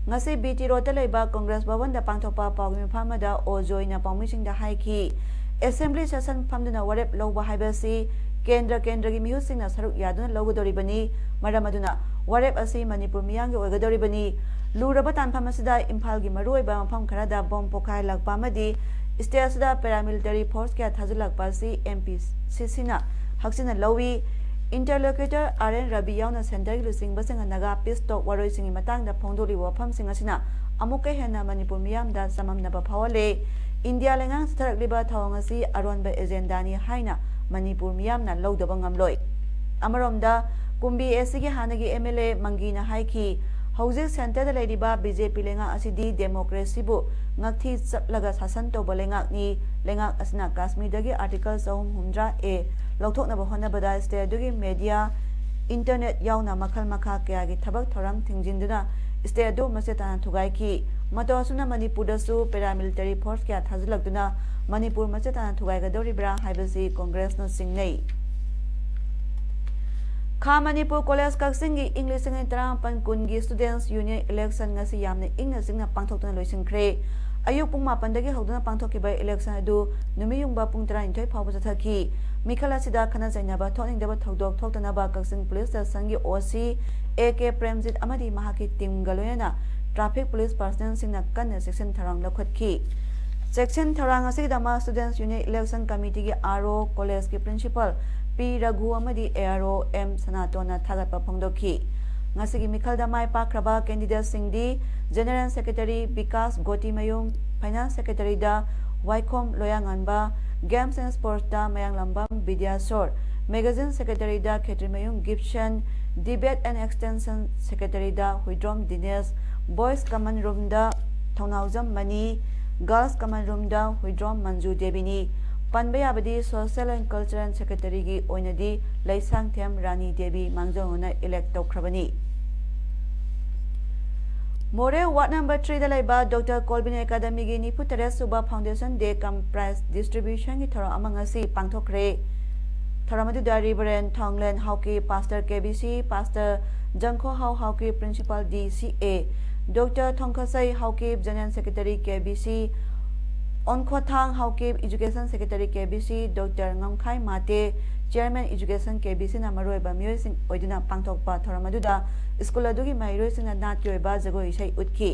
ꯉꯁꯤ ꯕꯤ ꯇꯤ ꯔꯣꯗꯇ ꯂꯩꯕ ꯀꯪꯒ꯭ꯔꯦꯁ ꯚꯕꯟꯗ ꯄꯥꯡꯊꯣꯛꯄ ꯄꯥꯎꯒꯤ ꯃꯤꯐꯝ ꯑꯃꯗ ꯑꯣ ꯖꯣꯏꯅ ꯄꯥꯎꯃꯤꯁꯤꯡꯗ ꯍꯥꯏꯈꯤ, ꯑꯦꯁꯦꯝꯕ꯭ꯂꯤ ꯁꯦꯁꯟ ꯐꯝꯗꯨꯅ ꯋꯥꯔꯦꯞ ꯂꯧꯕ ꯍꯥꯏꯕꯁꯤ ꯀꯦꯟꯗ꯭ꯔ ꯀꯦꯟꯗ꯭ꯔꯒꯤ ꯃꯤꯍꯨꯠꯁꯤꯡꯅ ꯁꯔꯨꯛ ꯌꯥꯗꯨꯅ ꯂꯧꯒꯗꯧꯔꯤꯕꯅꯤ꯫ ꯃꯔꯝ ꯑꯗꯨꯅ ꯋꯥꯔꯦꯞ ꯑꯁꯤ ꯃꯅꯤꯄꯨꯔ ꯃꯤꯌꯥꯝꯒꯤ ꯑꯣꯏꯒꯗꯧꯔꯤꯕꯅꯤ꯫ ꯂꯨꯔꯕ ꯇꯥꯟꯐꯝ ꯑꯁꯤꯗ ꯏꯝꯐꯥꯜꯒꯤ ꯃꯔꯨꯑꯣꯏꯕ ꯃꯐꯝ ꯈꯔꯗ ꯕꯣꯝ ꯄꯣꯈꯥꯏꯔꯛꯄ ꯑꯃꯗꯤ ꯁ꯭ꯇꯦꯠ ꯑꯁꯤꯗ ꯄꯦꯔꯥꯃꯤꯂꯤꯇꯔꯤ ꯐꯣꯔꯁ ꯀꯌꯥ ꯊꯥꯖꯤꯜꯂꯛꯄ ꯑꯁꯤ ꯑꯦꯝ ꯄꯤ ꯁꯤ ꯁꯤꯅ ꯍꯛꯆꯤꯟꯅ ꯂꯧꯏ꯫ Interlocutor R N Ravi ꯌꯥꯎꯅ centreꯒꯤ ꯂꯨꯆꯤꯡꯕꯁꯤꯡꯅ ꯅꯥꯒꯥ peace talk ꯋꯥꯔꯣꯏꯁꯤꯡꯒꯤ ꯃꯇꯥꯡꯗ ꯐꯣꯡꯗꯣꯛꯂꯤꯕ ꯋꯥꯐꯝꯁꯤꯡ ꯑꯁꯤꯅ ꯑꯃꯨꯛꯀ ꯍꯦꯟꯅ ꯃꯅꯤꯄꯨꯔ ꯃꯤꯌꯥꯝꯗ ꯆꯃꯝꯅꯕ ꯐꯥꯎꯍꯜꯂꯦ꯫ ꯏꯟꯗꯤꯌꯥ ꯂꯩꯉꯥꯛ ꯆꯠꯊꯔꯛꯂꯤꯕ ꯊꯧꯑꯣꯡ ꯑꯁꯤ ꯑꯔꯣꯟꯕ agendaꯅꯤ ꯍꯥꯏꯅ ꯃꯅꯤꯄꯨꯔ ꯃꯤꯌꯥꯝꯅ ꯂꯧꯗꯕ ꯉꯝꯂꯣꯏ꯫ ꯑꯃꯔꯣꯝꯗ, ꯀꯨꯝꯕꯤ ACꯒꯤ ꯍꯥꯟꯅꯒꯤ MLA ꯃꯪꯒꯤꯅ ꯍꯥꯏꯈꯤ, ꯍꯧꯖꯤꯛ centreꯗ ꯂꯩꯔꯤꯕ BJP ꯂꯩꯉꯥꯛ ꯑꯁꯤꯗꯤ democracyꯕꯨ ꯉꯛꯊꯤ ꯆꯞꯂꯒ ꯁꯥꯁꯟ ꯇꯧꯕ ꯂꯩꯉꯥꯛꯅꯤ꯫ ꯂꯩꯉꯥꯛ ꯑꯁꯤꯅ ꯀꯥꯁꯃꯤꯔꯗꯒꯤ Article ꯆꯍꯨꯝ ꯍꯨꯝꯗ꯭ꯔꯥ A ꯂꯧꯊꯣꯛꯅꯕ ꯍꯣꯠꯅꯕꯗ state ꯑꯗꯨꯒꯤ media, internet ꯌꯥꯎꯅ ꯃꯈꯜ ꯃꯈꯥ ꯀꯌꯥꯒꯤ ꯊꯕꯛ ꯊꯧꯔꯝ ꯊꯤꯡꯖꯤꯟꯗꯨꯅ state ꯑꯗꯨ ꯃꯆꯦꯠ ꯇꯥꯅ ꯊꯨꯒꯥꯏꯈꯤ꯫ ꯃꯇꯧ ꯑꯁꯨꯝꯅ ꯃꯅꯤꯄꯨꯔꯗꯁꯨ paramilitary force ꯀꯌꯥ ꯊꯥꯖꯤꯜꯂꯛꯇꯨꯅ ꯃꯅꯤꯄꯨꯔ ꯃꯆꯦꯠ ꯇꯥꯅ ꯊꯨꯒꯥꯏꯒꯗꯧꯔꯤꯕ꯭ꯔꯥ ꯍꯥꯏꯕꯁꯤ ꯀꯣꯡꯒ꯭ꯔꯦꯁꯅ ꯆꯤꯡꯅꯩ꯫ ꯈꯥ ꯃꯅꯤꯄꯨꯔ ꯀꯣꯂꯦꯖ ꯀꯛꯆꯤꯡꯒꯤ ꯏꯪ ꯂꯤꯁꯤꯡ ꯑꯅꯤ ꯇꯔꯥꯃꯥꯄꯟ ꯀꯨꯟꯒꯤ Students Union election ꯉꯁꯤ ꯌꯥꯝꯅ ꯏꯪꯅ ꯆꯤꯛꯅ ꯄꯥꯡꯊꯣꯛꯇꯨꯅ ꯂꯣꯏꯁꯤꯟꯈ꯭ꯔꯦ꯫ ꯑꯌꯨꯛ ꯄꯨꯡ ꯃꯥꯄꯟꯗꯒꯤ ꯍꯧꯗꯨꯅ ꯄꯥꯡꯊꯣꯛꯈꯤꯕ election ꯑꯗꯨ ꯅꯨꯃꯤꯠ ꯌꯨꯡꯕ ꯄꯨꯡ ꯇꯔꯥꯅꯤꯊꯣꯏ ꯐꯥꯎꯕ ꯆꯠꯊꯈꯤ꯫ ꯃꯤꯈꯜ ꯑꯁꯤꯗ ꯈꯠꯅ ꯆꯩꯅꯕ ꯊꯣꯛꯅꯤꯡꯗꯕ ꯊꯧꯗꯣꯛ ꯊꯣꯛꯇꯅꯕ ꯀꯛꯆꯤꯡ police stationꯒꯤ OC A K Premjit ꯑꯃꯗꯤ ꯃꯍꯥꯛꯀꯤ teamꯒ ꯂꯣꯏꯅꯅ traffic police personnelꯁꯤꯡꯅ ꯀꯟꯅ ꯆꯦꯛꯁꯤꯟ ꯊꯧꯔꯥꯡ ꯂꯧꯈꯠꯈꯤ꯫ ꯆꯦꯛꯁꯤꯟ ꯊꯧꯔꯥꯡ ꯑꯁꯤꯒꯤꯗꯃꯛ Students Union Election Committeeꯒꯤ RO, ꯀꯣꯂꯦꯖꯀꯤ principal P ꯔꯘꯨ ꯑꯃꯗꯤ ARO M ꯁꯅꯥꯇꯣꯟꯅ ꯊꯥꯒꯠꯄ ꯐꯣꯡꯗꯣꯛꯈꯤ꯫ ꯉꯁꯤꯒꯤ ꯃꯤꯈꯜꯗ ꯃꯥꯏ ꯄꯥꯛꯈ꯭ꯔꯕ candidateꯁꯤꯡꯗꯤ General Secretary ꯕꯤꯀꯥꯁ ꯒꯣꯇꯤꯃꯌꯨꯝ, Finance Secretaryꯗ ꯋꯥꯏꯈꯣꯝ ꯂꯣꯌꯥꯉꯥꯟꯕ, Games and Sportsꯇ ꯃꯌꯥꯡꯂꯝꯕꯝ ꯕꯤꯗ꯭ꯌꯥꯁꯣꯔ, Magazine Secretaryꯗ Khetrimayum Gipson, Debate and Extension Secretaryꯗ ꯍꯨꯏꯗ꯭ꯔꯣꯝ ꯗꯤꯅꯦꯁ, Boys Common Roomꯗ ꯊꯧꯅꯥꯎꯖꯝ ꯃꯅꯤ, Girls Common Roomꯗ ꯍꯨꯏꯗ꯭ꯔꯣꯝ ꯃꯟꯖꯨ ꯗꯦꯕꯤꯅꯤ꯫ ꯄꯟꯕ ꯌꯥꯕꯗꯤ Social and Cultural Secretaryꯒꯤ ꯑꯣꯏꯅꯗꯤ ꯂꯩꯁꯥꯡꯊꯦꯝ ꯔꯥꯅꯤ ꯗꯦꯕꯤ ꯃꯥꯡꯖꯧꯅꯅ elect ꯇꯧꯈ꯭ꯔꯕꯅꯤ꯫ ꯃꯣꯔꯦ ward number threeꯗ ꯂꯩꯕ Doctor Colvin Academyꯒꯤ ꯅꯤꯐꯨ ꯇꯔꯦꯠ ꯁꯨꯕ Foundation Day cum prize distributionꯒꯤ ꯊꯧꯔꯝ ꯑꯃ ꯉꯁꯤ ꯄꯥꯡꯊꯣꯛꯈ꯭ꯔꯦ꯫ ꯊꯧꯔꯝ ꯑꯗꯨꯗ Reverend ꯊꯥꯡꯂꯦꯟ Haokip, Pastor KBC, Pastor ꯖꯪꯈꯣꯍꯥꯎ Haokip, Principal DCA, Doctor ꯊꯣꯡꯈꯁꯩ Haokip, General Secretary KBC, ꯑꯣꯟꯈꯣꯊꯥꯡ Haokip, Education Secretary KBC, Doctor ꯉꯝꯈꯥꯏ Mate, Chairman Education KBCꯅ ꯃꯔꯨꯑꯣꯏꯕ ꯃꯤꯑꯣꯏꯁꯤꯡ ꯑꯣꯏꯗꯨꯅ ꯄꯥꯡꯊꯣꯛꯄ ꯊꯧꯔꯝ ꯑꯗꯨꯗ school ꯑꯗꯨꯒꯤ ꯃꯍꯩꯔꯣꯏꯁꯤꯡꯅ ꯅꯥꯠꯀꯤ ꯑꯣꯏꯕ ꯖꯒꯣꯏ ꯏꯁꯩ ꯎꯠꯈꯤ꯫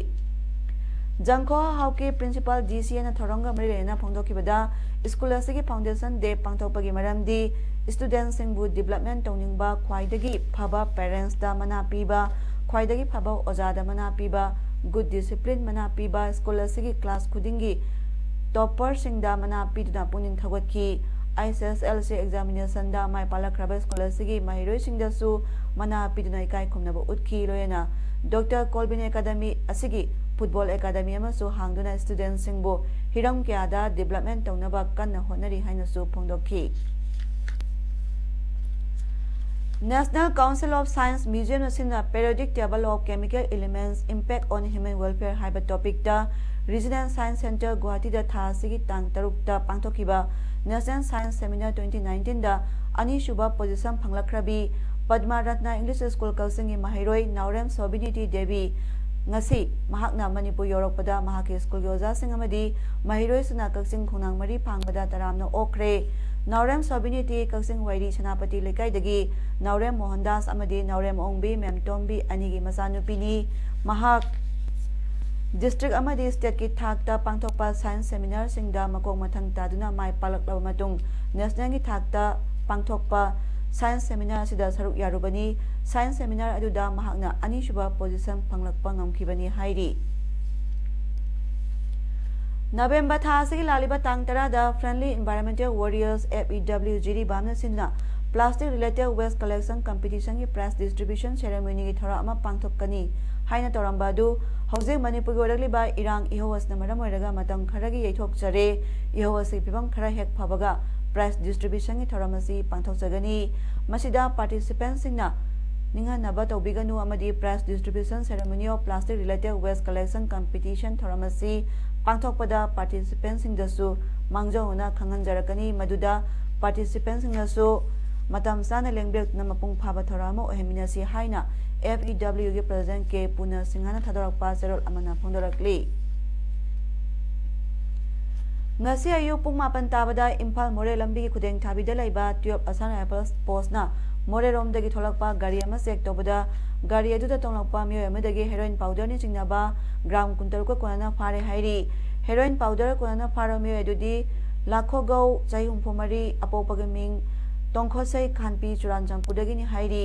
ꯖꯪꯈꯣ ꯍꯥꯎꯀꯤ Principal D C Aꯅ ꯊꯧꯔꯝꯒ ꯃꯔꯤ ꯂꯩꯅꯅ ꯐꯣꯡꯗꯣꯛꯈꯤꯕꯗ, ꯁ꯭ꯀꯨꯜ ꯑꯁꯤꯒꯤ Foundation Day ꯄꯥꯡꯊꯣꯛꯄꯒꯤ ꯃꯔꯝꯗꯤ studentꯁꯤꯡꯕꯨ development ꯇꯧꯅꯤꯡꯕ ꯈ꯭ꯋꯥꯏꯗꯒꯤ ꯐꯕ parentsꯇ ꯃꯅꯥ ꯄꯤꯕ, ꯈ꯭ꯋꯥꯏꯗꯒꯤ ꯐꯕ ꯑꯣꯖꯥꯗ ꯃꯅꯥ ꯄꯤꯕ, good discipline ꯃꯅꯥ ꯄꯤꯕ, ꯁ꯭ꯀꯨꯜ ꯑꯁꯤꯒꯤ class ꯈꯨꯗꯤꯡꯒꯤ topperꯁꯤꯡꯗ ꯃꯅꯥ ꯄꯤꯗꯨꯅ ꯄꯨꯛꯅꯤꯡ ꯊꯧꯒꯠꯈꯤ꯫ H S L C examinationꯗ ꯃꯥꯏ ꯄꯥꯛꯂꯛꯈ꯭ꯔꯕ ꯁ꯭ꯀꯨꯜ ꯑꯁꯤꯒꯤ ꯃꯍꯩꯔꯣꯏꯁꯤꯡꯗꯁꯨ ꯃꯅꯥ ꯄꯤꯗꯨꯅ ꯏꯀꯥꯏ ꯈꯨꯝꯅꯕ ꯎꯠꯈꯤ꯫ ꯂꯣꯏꯅꯅ Doctor Colvin Academy ꯑꯁꯤꯒꯤ football academy ꯑꯃꯁꯨ ꯍꯥꯡꯗꯨꯅ studentꯁꯤꯡꯕꯨ ꯍꯤꯔꯝ ꯀꯌꯥꯗ development ꯇꯧꯅꯕ ꯀꯟꯅ ꯍꯣꯠꯅꯔꯤ ꯍꯥꯏꯅꯁꯨ ꯐꯣꯡꯗꯣꯛꯈꯤ꯫ National Council of Science Museum ꯑꯁꯤꯅ Periodic Table of Chemical Elements Impact on Human Welfare ꯍꯥꯏꯕ topicꯇ Regional Science Centre ꯒꯨꯋꯥꯍꯥꯇꯤꯗ ꯊꯥ ꯑꯁꯤꯒꯤ ꯇꯥꯡ ꯇꯔꯨꯛꯇ ꯄꯥꯡꯊꯣꯛꯈꯤꯕ National Science Seminar twenty nineteenꯗ ꯑꯅꯤꯁꯨꯕ position ꯐꯪꯂꯛꯈ꯭ꯔꯕꯤ Padma Ratna English School ꯀꯛꯆꯤꯡꯒꯤ ꯃꯍꯩꯔꯣꯏ ꯅꯥꯎꯔꯦꯝ ꯁꯣꯕꯤꯅꯤꯇꯤ ꯗꯦꯕꯤ ꯉꯁꯤ ꯃꯍꯥꯛꯅ ꯃꯅꯤꯄꯨꯔ ꯌꯧꯔꯛꯄꯗ ꯃꯍꯥꯛꯀꯤ ꯁ꯭ꯀꯨꯜꯒꯤ ꯑꯣꯖꯥꯁꯤꯡ ꯑꯃꯗꯤ ꯃꯍꯩꯔꯣꯏꯁꯤꯡꯅ ꯀꯛꯆꯤꯡ ꯈꯣꯡꯅꯥꯡ ꯃꯔꯤ ꯐꯥꯡꯕꯗ ꯇꯔꯥꯝꯅ ꯑꯣꯛꯈ꯭ꯔꯦ꯫ ꯅꯥꯎꯔꯦꯝ ꯁꯣꯕꯤꯅꯤꯇꯤ ꯀꯛꯆꯤꯡ ꯋꯥꯏꯔꯤ ꯁꯦꯅꯥꯄꯇꯤ ꯂꯩꯀꯥꯏꯗꯒꯤ ꯅꯥꯎꯔꯦꯝ ꯃꯣꯍꯟꯗꯥꯁ ꯑꯃꯗꯤ ꯅꯥꯎꯔꯦꯝ ꯑꯣꯡꯕꯤ ꯃꯦꯝꯇꯣꯝꯕꯤ ꯑꯅꯤꯒꯤ ꯃꯆꯥꯅꯨꯄꯤꯅꯤ꯫ ꯃꯍꯥꯛ district ꯑꯃꯗꯤ stateꯀꯤ ꯊꯥꯛꯇ ꯄꯥꯡꯊꯣꯛꯄ science seminarꯁꯤꯡꯗ ꯃꯀꯣꯛ ꯃꯊꯪ ꯇꯥꯗꯨꯅ ꯃꯥꯏ ꯄꯥꯛꯂꯛꯂꯕ ꯃꯇꯨꯡ nationalꯒꯤ ꯊꯥꯛꯇ ꯄꯥꯡꯊꯣꯛꯄ science seminar ꯑꯁꯤꯗ ꯁꯔꯨꯛ ꯌꯥꯔꯨꯕꯅꯤ꯫ Science seminar ꯑꯗꯨꯗ ꯃꯍꯥꯛꯅ ꯑꯅꯤꯁꯨꯕ position ꯐꯪꯂꯛꯄ ꯉꯝꯈꯤꯕꯅꯤ ꯍꯥꯏꯔꯤ꯫ ꯅꯕꯦꯝꯕꯔ ꯊꯥ ꯑꯁꯤꯒꯤ ꯂꯥꯛꯂꯤꯕ ꯇꯥꯡ ꯇꯔꯥꯗ Friendly Environmental Warriors, F E W, ꯖꯤꯔꯤꯕꯥꯝꯅ ꯁꯤꯟꯗꯨꯅ plastic related waste collection competitionꯒꯤ prize distribution ceremonyꯒꯤ ꯊꯧꯔꯝ ꯑꯃ ꯄꯥꯡꯊꯣꯛꯀꯅꯤ ꯍꯥꯏꯅ ꯇꯧꯔꯝꯕ ꯑꯗꯨ ꯍꯧꯖꯤꯛ ꯃꯅꯤꯄꯨꯔꯒꯤ ꯑꯣꯏꯔꯛꯂꯤꯕ ꯏꯔꯥꯡ ꯏꯍꯧ ꯑꯁꯤꯅ ꯃꯔꯝ ꯑꯣꯏꯔꯒ ꯃꯇꯝ ꯈꯔꯒꯤ ꯌꯩꯊꯣꯛꯆꯔꯦ꯫ ꯏꯍꯧ ꯑꯁꯤꯒꯤ ꯐꯤꯕꯝ ꯈꯔ ꯍꯦꯛ ꯐꯕꯒ prize distributionꯒꯤ ꯊꯧꯔꯝ ꯑꯁꯤ ꯄꯥꯡꯊꯣꯛꯆꯒꯅꯤ꯫ ꯃꯁꯤꯗ participantꯁꯤꯡꯅ ꯅꯤꯡꯍꯟꯅꯕ ꯇꯧꯕꯤꯒꯅꯨ ꯑꯃꯗꯤ prize distribution ceremony of plastic related waste collection competition ꯊꯧꯔꯝ ꯑꯁꯤ ꯄꯥꯡꯊꯣꯛꯄꯗ participantꯁꯤꯡꯗꯁꯨ ꯃꯥꯡꯖꯧꯅꯅ ꯈꯪꯍꯟꯖꯔꯛꯀꯅꯤ꯫ ꯃꯗꯨꯗ participantꯁꯤꯡꯅꯁꯨ ꯃꯇꯝ ꯆꯥꯅ ꯂꯦꯡꯕꯤꯔꯛꯇꯨꯅ ꯃꯄꯨꯡ ꯐꯥꯕ ꯊꯧꯔꯝ ꯑꯃ ꯑꯣꯏꯍꯟꯃꯤꯟꯅꯁꯤ ꯍꯥꯏꯅ F E Wꯒꯤ President K ꯄꯨꯅ ꯁꯤꯡꯍꯅ ꯊꯥꯗꯣꯔꯛꯄ ꯆꯦꯔꯣꯜ ꯑꯃꯅ ꯐꯣꯡꯗꯣꯔꯛꯂꯤ꯫ ꯉꯁꯤ ꯑꯌꯨꯛ ꯄꯨꯡ ꯃꯥꯄꯟ ꯇꯥꯕꯗ ꯏꯝꯐꯥꯜ ꯃꯣꯔꯦ ꯂꯝꯕꯤꯒꯤ ꯈꯨꯗꯦꯡ ꯊꯥꯕꯤꯗ ꯂꯩꯕ twelve Assam Rifles postꯅ ꯃꯣꯔꯦꯔꯣꯝꯗꯒꯤ ꯊꯣꯛꯂꯛꯄ ꯒꯥꯔꯤ ꯑꯃ ꯆꯦꯛ ꯇꯧꯕꯗ ꯒꯥꯔꯤ ꯑꯗꯨꯗ ꯇꯣꯡꯂꯛꯄ ꯃꯤꯑꯣꯏ ꯑꯃꯗꯒꯤ ꯍꯦꯔꯣꯏꯟ ꯄꯥꯎꯗꯔꯅꯆꯤꯡꯅꯕ ꯒ꯭ꯔꯥꯝ ꯀꯨꯟꯇꯔꯨꯛꯀ ꯀꯣꯟꯅꯅ ꯐꯥꯔꯦ ꯍꯥꯏꯔꯤ꯫ ꯍꯦꯔꯣꯏꯟ ꯄꯥꯎꯗꯔ ꯀꯣꯟꯅꯅ ꯐꯥꯔꯕ ꯃꯤꯑꯣꯏ ꯑꯗꯨꯗꯤ ꯂꯥꯈꯣꯒꯧ, ꯆꯍꯤ ꯍꯨꯝꯐꯨ ꯃꯔꯤ, ꯑꯄꯣꯛꯄꯒꯤ ꯃꯤꯡ ꯇꯣꯡꯈꯣꯠꯁꯩ ꯈꯥꯟꯄꯤ, ꯆꯨꯔꯥꯟꯆꯥꯟꯄꯨꯔꯗꯒꯤꯅꯤ ꯍꯥꯏꯔꯤ꯫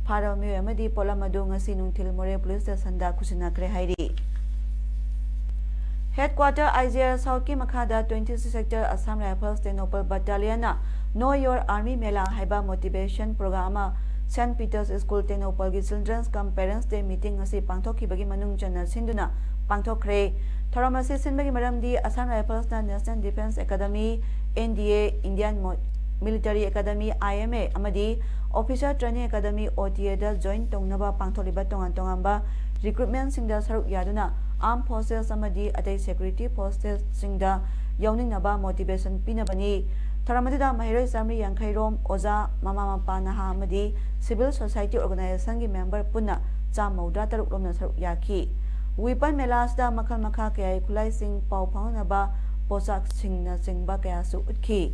ꯐꯥꯔꯕ ꯃꯤꯑꯣꯏ ꯑꯃꯗꯤ ꯄꯣꯠꯂꯝ ꯑꯗꯨ ꯉꯁꯤ ꯅꯨꯡꯊꯤꯜ ꯃꯣꯔꯦ ꯄꯨꯂꯤꯁ ꯁ꯭ꯇꯦꯁꯟꯗ ꯈꯨꯠꯁꯤꯟꯅꯈ꯭ꯔꯦ ꯍꯥꯏꯔꯤ꯫ ꯍꯦꯗꯀ꯭ꯋꯥꯇꯔ ꯑꯥꯏ ꯖꯤ ꯑꯦꯜ ꯁꯥꯎꯠꯀꯤ ꯃꯈꯥꯗ twenty six sector Assam Rifles Tengnoupal ꯕꯠꯇꯥꯂꯤꯌꯟꯅ Know Your Army Mela ꯍꯥꯏꯕ ꯃꯣꯇꯤꯚꯦꯁꯟ ꯄ꯭ꯔꯣꯒ꯭ꯔꯥꯝ ꯑꯃ ꯁꯦꯟꯠ ꯄꯤꯇꯔꯁ ꯁ꯭ꯀꯨꯜ ꯇꯦꯡꯅꯧꯄꯜꯒꯤ Children's cum Parents Day meeting ꯉꯁꯤ ꯄꯥꯡꯊꯣꯛꯈꯤꯕꯒꯤ ꯃꯅꯨꯡ ꯆꯟꯅ ꯁꯤꯟꯗꯨꯅ ꯄꯥꯡꯊꯣꯛꯈ꯭ꯔꯦ꯫ ꯊꯧꯔꯝ ꯑꯁꯤ ꯁꯤꯟꯕꯒꯤ ꯃꯔꯝꯗꯤ Assam Riflesꯅ National Defence Academy, N D A, Indian Mo-, Military Academy, I M A, ꯑꯃꯗꯤ Officer Training Academy, O T Aꯗ join ꯇꯧꯅꯕ ꯄꯥꯡꯊꯣꯛꯂꯤꯕ ꯇꯣꯉꯥꯟ ꯇꯣꯉꯥꯟꯕ recruitmentꯁꯤꯡꯗ ꯁꯔꯨꯛ ꯌꯥꯗꯨꯅ Armed Forces ꯑꯃꯗꯤ ꯑꯇꯩ security forcesꯁꯤꯡꯗ ꯌꯥꯎꯅꯤꯡꯅꯕ motivation ꯄꯤꯅꯕꯅꯤ꯫ ꯊꯧꯔꯝ ꯑꯗꯨꯗ ꯃꯍꯩꯔꯣꯏ ꯆꯥꯃꯔꯤ ꯌꯥꯡꯈꯩ ꯔꯣꯝ, ꯑꯣꯖꯥ, ꯃꯃꯥ ꯃꯄꯥ, ꯅꯍꯥ ꯑꯃꯗꯤ civil society organizationꯒꯤ member ꯄꯨꯟꯅ ꯆꯥꯝꯃ ꯃꯧꯗ꯭ꯔꯥ ꯇꯔꯨꯛ ꯔꯣꯝꯅ ꯁꯔꯨꯛ ꯌꯥꯈꯤ꯫ Weapon ꯃꯦꯂꯥ ꯑꯁꯤꯗ ꯃꯈꯜ ꯃꯈꯥ ꯀꯌꯥꯒꯤ ꯈꯨꯠꯂꯥꯏꯁꯤꯡ, ꯄꯥꯎ ꯐꯥꯎꯅꯅꯕ ꯄꯣꯠꯁꯛꯁꯤꯡꯅꯆꯤꯡꯕ ꯀꯌꯥꯁꯨ ꯎꯠꯈꯤ꯫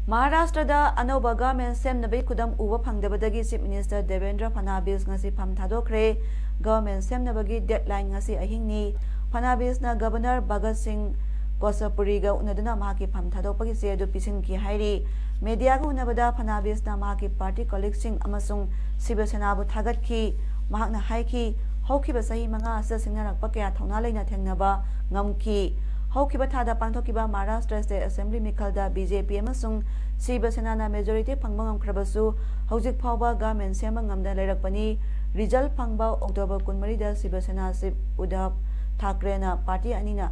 ꯃꯍꯥꯔꯥꯁꯇ꯭ꯔꯗ ꯑꯅꯧꯕ government ꯁꯦꯝꯅꯕꯒꯤ ꯈꯨꯗꯝ ꯎꯕ ꯐꯪꯗꯕꯗꯒꯤ Chief Minister ꯗꯦꯕꯦꯟꯗ꯭ꯔ ꯐꯅꯥꯕꯤꯁ ꯉꯁꯤ ꯐꯝ ꯊꯥꯗꯣꯛꯈ꯭ꯔꯦ꯫ Government ꯁꯦꯝꯅꯕꯒꯤ deadline ꯉꯁꯤ ꯑꯍꯤꯡꯅꯤ꯫ ꯐꯅꯥꯕꯤꯁꯅ Governor ꯚꯒꯠ ꯁꯤꯡ ꯀꯣꯁꯄꯨꯔꯤꯒ ꯎꯅꯗꯨꯅ ꯃꯍꯥꯛꯀꯤ ꯐꯝ ꯊꯥꯗꯣꯛꯄꯒꯤ ꯆꯦ ꯑꯗꯨ ꯄꯤꯁꯤꯟꯈꯤ ꯍꯥꯏꯔꯤ꯫ Mediaꯒ ꯎꯅꯕꯗ ꯐꯅꯥꯕꯤꯁꯅ ꯃꯍꯥꯛꯀꯤ party colleagueꯁꯤꯡ ꯑꯃꯁꯨꯡ ꯁꯤꯕ ꯁꯦꯅꯥꯕꯨ ꯊꯥꯒꯠꯈꯤ꯫ ꯃꯍꯥꯛꯅ ꯍꯥꯏꯈꯤ, "ꯍꯧꯈꯤꯕ ꯆꯍꯤ ꯃꯉꯥ ꯑꯁꯤꯗ ꯁꯤꯡꯅꯔꯛꯄ ꯀꯌꯥ ꯊꯧꯅꯥ ꯂꯩꯅ ꯊꯦꯡꯅꯕ ꯉꯝꯈꯤ꯫ ꯍꯧꯈꯤꯕ ꯊꯥꯗ ꯄꯥꯡꯊꯣꯛꯈꯤꯕ Maharashtra State Assembly ꯃꯤꯈꯜꯗ B J P ꯑꯃꯁꯨꯡ ꯁꯤꯕ ꯁꯦꯅꯥꯅ majority ꯐꯪꯕ ꯉꯝꯈ꯭ꯔꯕꯁꯨ, ꯍꯧꯖꯤꯛ ꯐꯥꯎꯕ government ꯁꯦꯝꯕ ꯉꯝꯗꯅ ꯂꯩꯔꯛꯄꯅꯤ꯫ Result ꯐꯪꯕ October ꯀꯨꯟꯃꯔꯤꯗ ꯁꯤꯕ ꯁꯦꯅꯥ Chief ꯎꯗꯙꯕ ꯊꯥꯀ꯭ꯔꯦꯅ party ꯑꯅꯤꯅ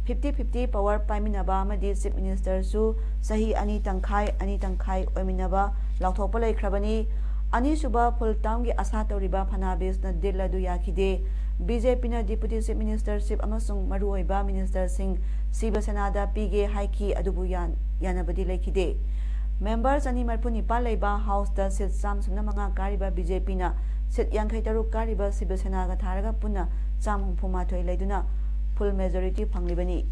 fifty fifty power ꯄꯥꯏꯃꯤꯟꯅꯕ ꯑꯃꯗꯤ Chief Ministerꯁꯨ ꯆꯍꯤ ꯑꯅꯤ ꯇꯪꯈꯥꯏ, ꯑꯅꯤ ꯇꯪꯈꯥꯏ ꯑꯣꯏꯃꯤꯟꯅꯕ ꯂꯥꯎꯊꯣꯛꯄ ꯂꯩꯈ꯭ꯔꯕꯅꯤ꯫ ꯑꯅꯤꯁꯨꯕ full termꯒꯤ ꯑꯁꯥ ꯇꯧꯔꯤꯕ ꯐꯅꯥꯕꯤꯁꯅ deal ꯑꯗꯨ ꯌꯥꯈꯤꯗꯦ꯫ B J Pꯅ Deputy Chief Minister, Chief ꯑꯃꯁꯨꯡ ꯃꯔꯨꯑꯣꯏꯕ ministerꯁꯤꯡ ꯁꯤꯕ ꯁꯦꯅꯥꯗ ꯄꯤꯒꯦ ꯍꯥꯏꯈꯤ, ꯑꯗꯨꯕꯨ ꯌꯥꯟ-, ꯌꯥꯅꯕꯗꯤ ꯂꯩꯈꯤꯗꯦ꯫ Member ꯆꯅꯤ ꯃꯔꯤꯐꯨ ꯅꯤꯄꯥꯜ ꯂꯩꯕ Houseꯇ seat ꯆꯥꯝꯃ ꯁꯨꯞꯅ ꯃꯉꯥ ꯀꯥꯔꯤꯕ B J Pꯅ seat ꯌꯥꯡꯈꯩ ꯇꯔꯨꯛ ꯀꯥꯔꯤꯕ ꯁꯤꯕ ꯁꯦꯅꯥꯒ ꯊꯥꯔꯒ ꯄꯨꯟꯅ ꯆꯥꯝꯃ ꯍꯨꯝꯐꯨ ꯃꯥꯊꯣꯏ ꯂꯩꯗꯨꯅ full majority ꯐꯪꯂꯤꯕꯅꯤ꯫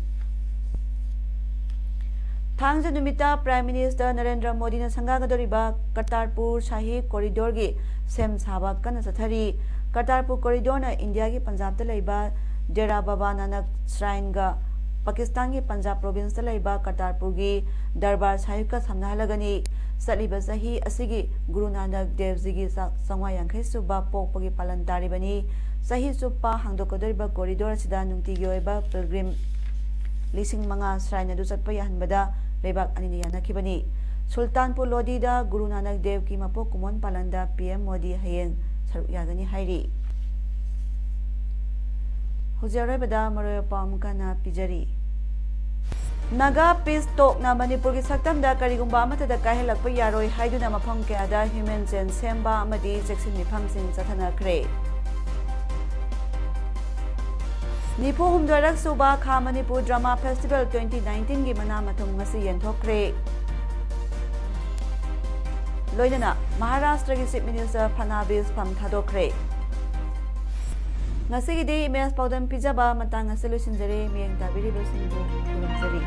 ꯊꯥꯡꯖ ꯅꯨꯃꯤꯠꯇ Prime Minister ꯅꯔꯦꯟꯗ꯭ꯔ ꯃꯣꯗꯤꯅ ꯁꯪꯒꯥꯒꯗꯧꯔꯤꯕ ꯀꯔꯇꯥꯔꯄꯨꯔ ꯁꯥꯍꯤ ꯀꯣꯔꯤꯗꯣꯔꯒꯤ ꯁꯦꯝ ꯁꯥꯕ ꯀꯟꯅ ꯆꯠꯊꯔꯤ꯫ ꯀꯔꯇꯥꯔꯄꯨꯔ ꯀꯣꯔꯤꯗꯣꯔꯅ ꯏꯟꯗꯤꯌꯥꯒꯤ ꯄꯟꯖꯥꯕꯇ ꯂꯩꯕ ꯗꯦꯔꯥ ꯕꯥꯕꯥ ꯅꯥꯅꯛ ꯁ꯭ꯔꯥꯏꯟꯒ ꯄꯥꯀꯤꯁꯇꯥꯟꯒꯤ ꯄꯟꯖꯥꯕ ꯄ꯭ꯔꯣꯚꯤꯟꯁꯇ ꯂꯩꯕ ꯀꯔꯇꯥꯔꯄꯨꯔꯒꯤ ꯗꯔꯕꯥꯔ ꯁꯥꯍꯤꯕꯀ ꯁꯝꯅꯍꯜꯂꯒꯅꯤ꯫ ꯆꯠꯂꯤꯕ ꯆꯍꯤ ꯑꯁꯤꯒꯤ ꯒꯨꯔꯨ ꯅꯥꯅꯛ ꯗꯦꯕꯖꯤꯒꯤ ꯆꯥ-, ꯆꯥꯝꯃꯉꯥ ꯌꯥꯡꯈꯩ ꯁꯨꯕ ꯄꯣꯛꯄꯒꯤ ꯄꯥꯂꯟ ꯇꯥꯔꯤꯕꯅꯤ꯫ ꯆꯍꯤ ꯆꯨꯞꯄ ꯍꯥꯡꯗꯣꯛꯀꯗꯧꯔꯤꯕ ꯀꯣꯔꯤꯗꯣꯔ ꯑꯁꯤꯗ ꯅꯨꯡꯇꯤꯒꯤ ꯑꯣꯏꯕ ꯄꯤꯜꯒ꯭ꯔꯤꯝ ꯂꯤꯁꯤꯡ ꯃꯉꯥ ꯁ꯭ꯔꯥꯏꯟ ꯑꯗꯨ ꯆꯠꯄ ꯌꯥꯍꯟꯕꯗ ꯂꯩꯕꯥꯛ ꯑꯅꯤꯅ ꯌꯥꯅꯈꯤꯕꯅꯤ꯫ ꯁꯨꯜꯇꯥꯟꯄꯨꯔ ꯂꯣꯗꯤꯗ ꯒꯨꯔꯨ ꯅꯥꯅꯛ ꯗꯦꯕꯀꯤ ꯃꯄꯣꯛ ꯀꯨꯝꯑꯣꯟ ꯄꯥꯂꯟꯗ ꯄꯤ ꯑꯦꯝ ꯃꯣꯗꯤ ꯍꯌꯦꯡ ꯁꯔꯨꯛ ꯌꯥꯒꯅꯤ ꯍꯥꯏꯔꯤ꯫ ꯍꯧꯖꯤꯛ ꯑꯔꯣꯏꯕꯗ ꯃꯔꯨꯑꯣꯏꯕ ꯄꯥꯎ ꯑꯃꯨꯛ ꯍꯟꯅ ꯄꯤꯖꯔꯤ꯫ ꯅꯥꯒꯥ ꯄꯤꯁ ꯇꯣꯛꯅ ꯃꯅꯤꯄꯨꯔꯒꯤ ꯁꯛꯇꯝꯗ ꯀꯔꯤꯒꯨꯝꯕ ꯑꯃꯠꯇꯗ ꯀꯥꯏꯍꯜꯂꯛꯄ ꯌꯥꯔꯣꯏ ꯍꯥꯏꯗꯨꯅ ꯃꯐꯝ ꯀꯌꯥꯗ ꯍ꯭ꯌꯨꯃꯦꯟ ꯆꯦꯟ ꯁꯦꯝꯕ ꯑꯃꯗꯤ ꯆꯦꯛꯁꯤꯟ ꯃꯤꯐꯝꯁꯤꯡ ꯆꯠꯊꯅꯈ꯭ꯔꯦ꯫ ꯅꯤꯐꯨ ꯍꯨꯝꯗꯣꯏꯔꯛ ꯁꯨꯕ ꯈꯥ Manipur drama festival twenty nineteen ꯒꯤ ꯃꯅꯥ ꯃꯊꯨꯝ ꯉꯁꯤ ꯌꯦꯟꯊꯣꯛꯈ꯭ꯔꯦ꯫ ꯂꯣꯏꯅꯅ ꯃꯍꯥꯔꯥꯁꯇ꯭ꯔꯒꯤ ꯆꯤꯐ ꯃꯤꯅꯤꯁꯇꯔ ꯐꯅꯥꯕꯤꯁ ꯐꯝ ꯊꯥꯗꯣꯛꯈ꯭ꯔꯦ꯫ ꯉꯁꯤꯒꯤꯗꯤ ꯏꯃꯦꯖ ꯄꯥꯎꯗꯝ ꯄꯤꯖꯕ ꯃꯇꯥꯡ ꯑꯁꯤ ꯂꯣꯏꯁꯤꯟꯖꯔꯦ꯫ ꯃꯤꯠꯌꯦꯡ ꯇꯥꯕꯤꯔꯤꯕꯁꯤꯡꯕꯨ ꯈꯨꯔꯨꯝꯖꯔꯤ꯫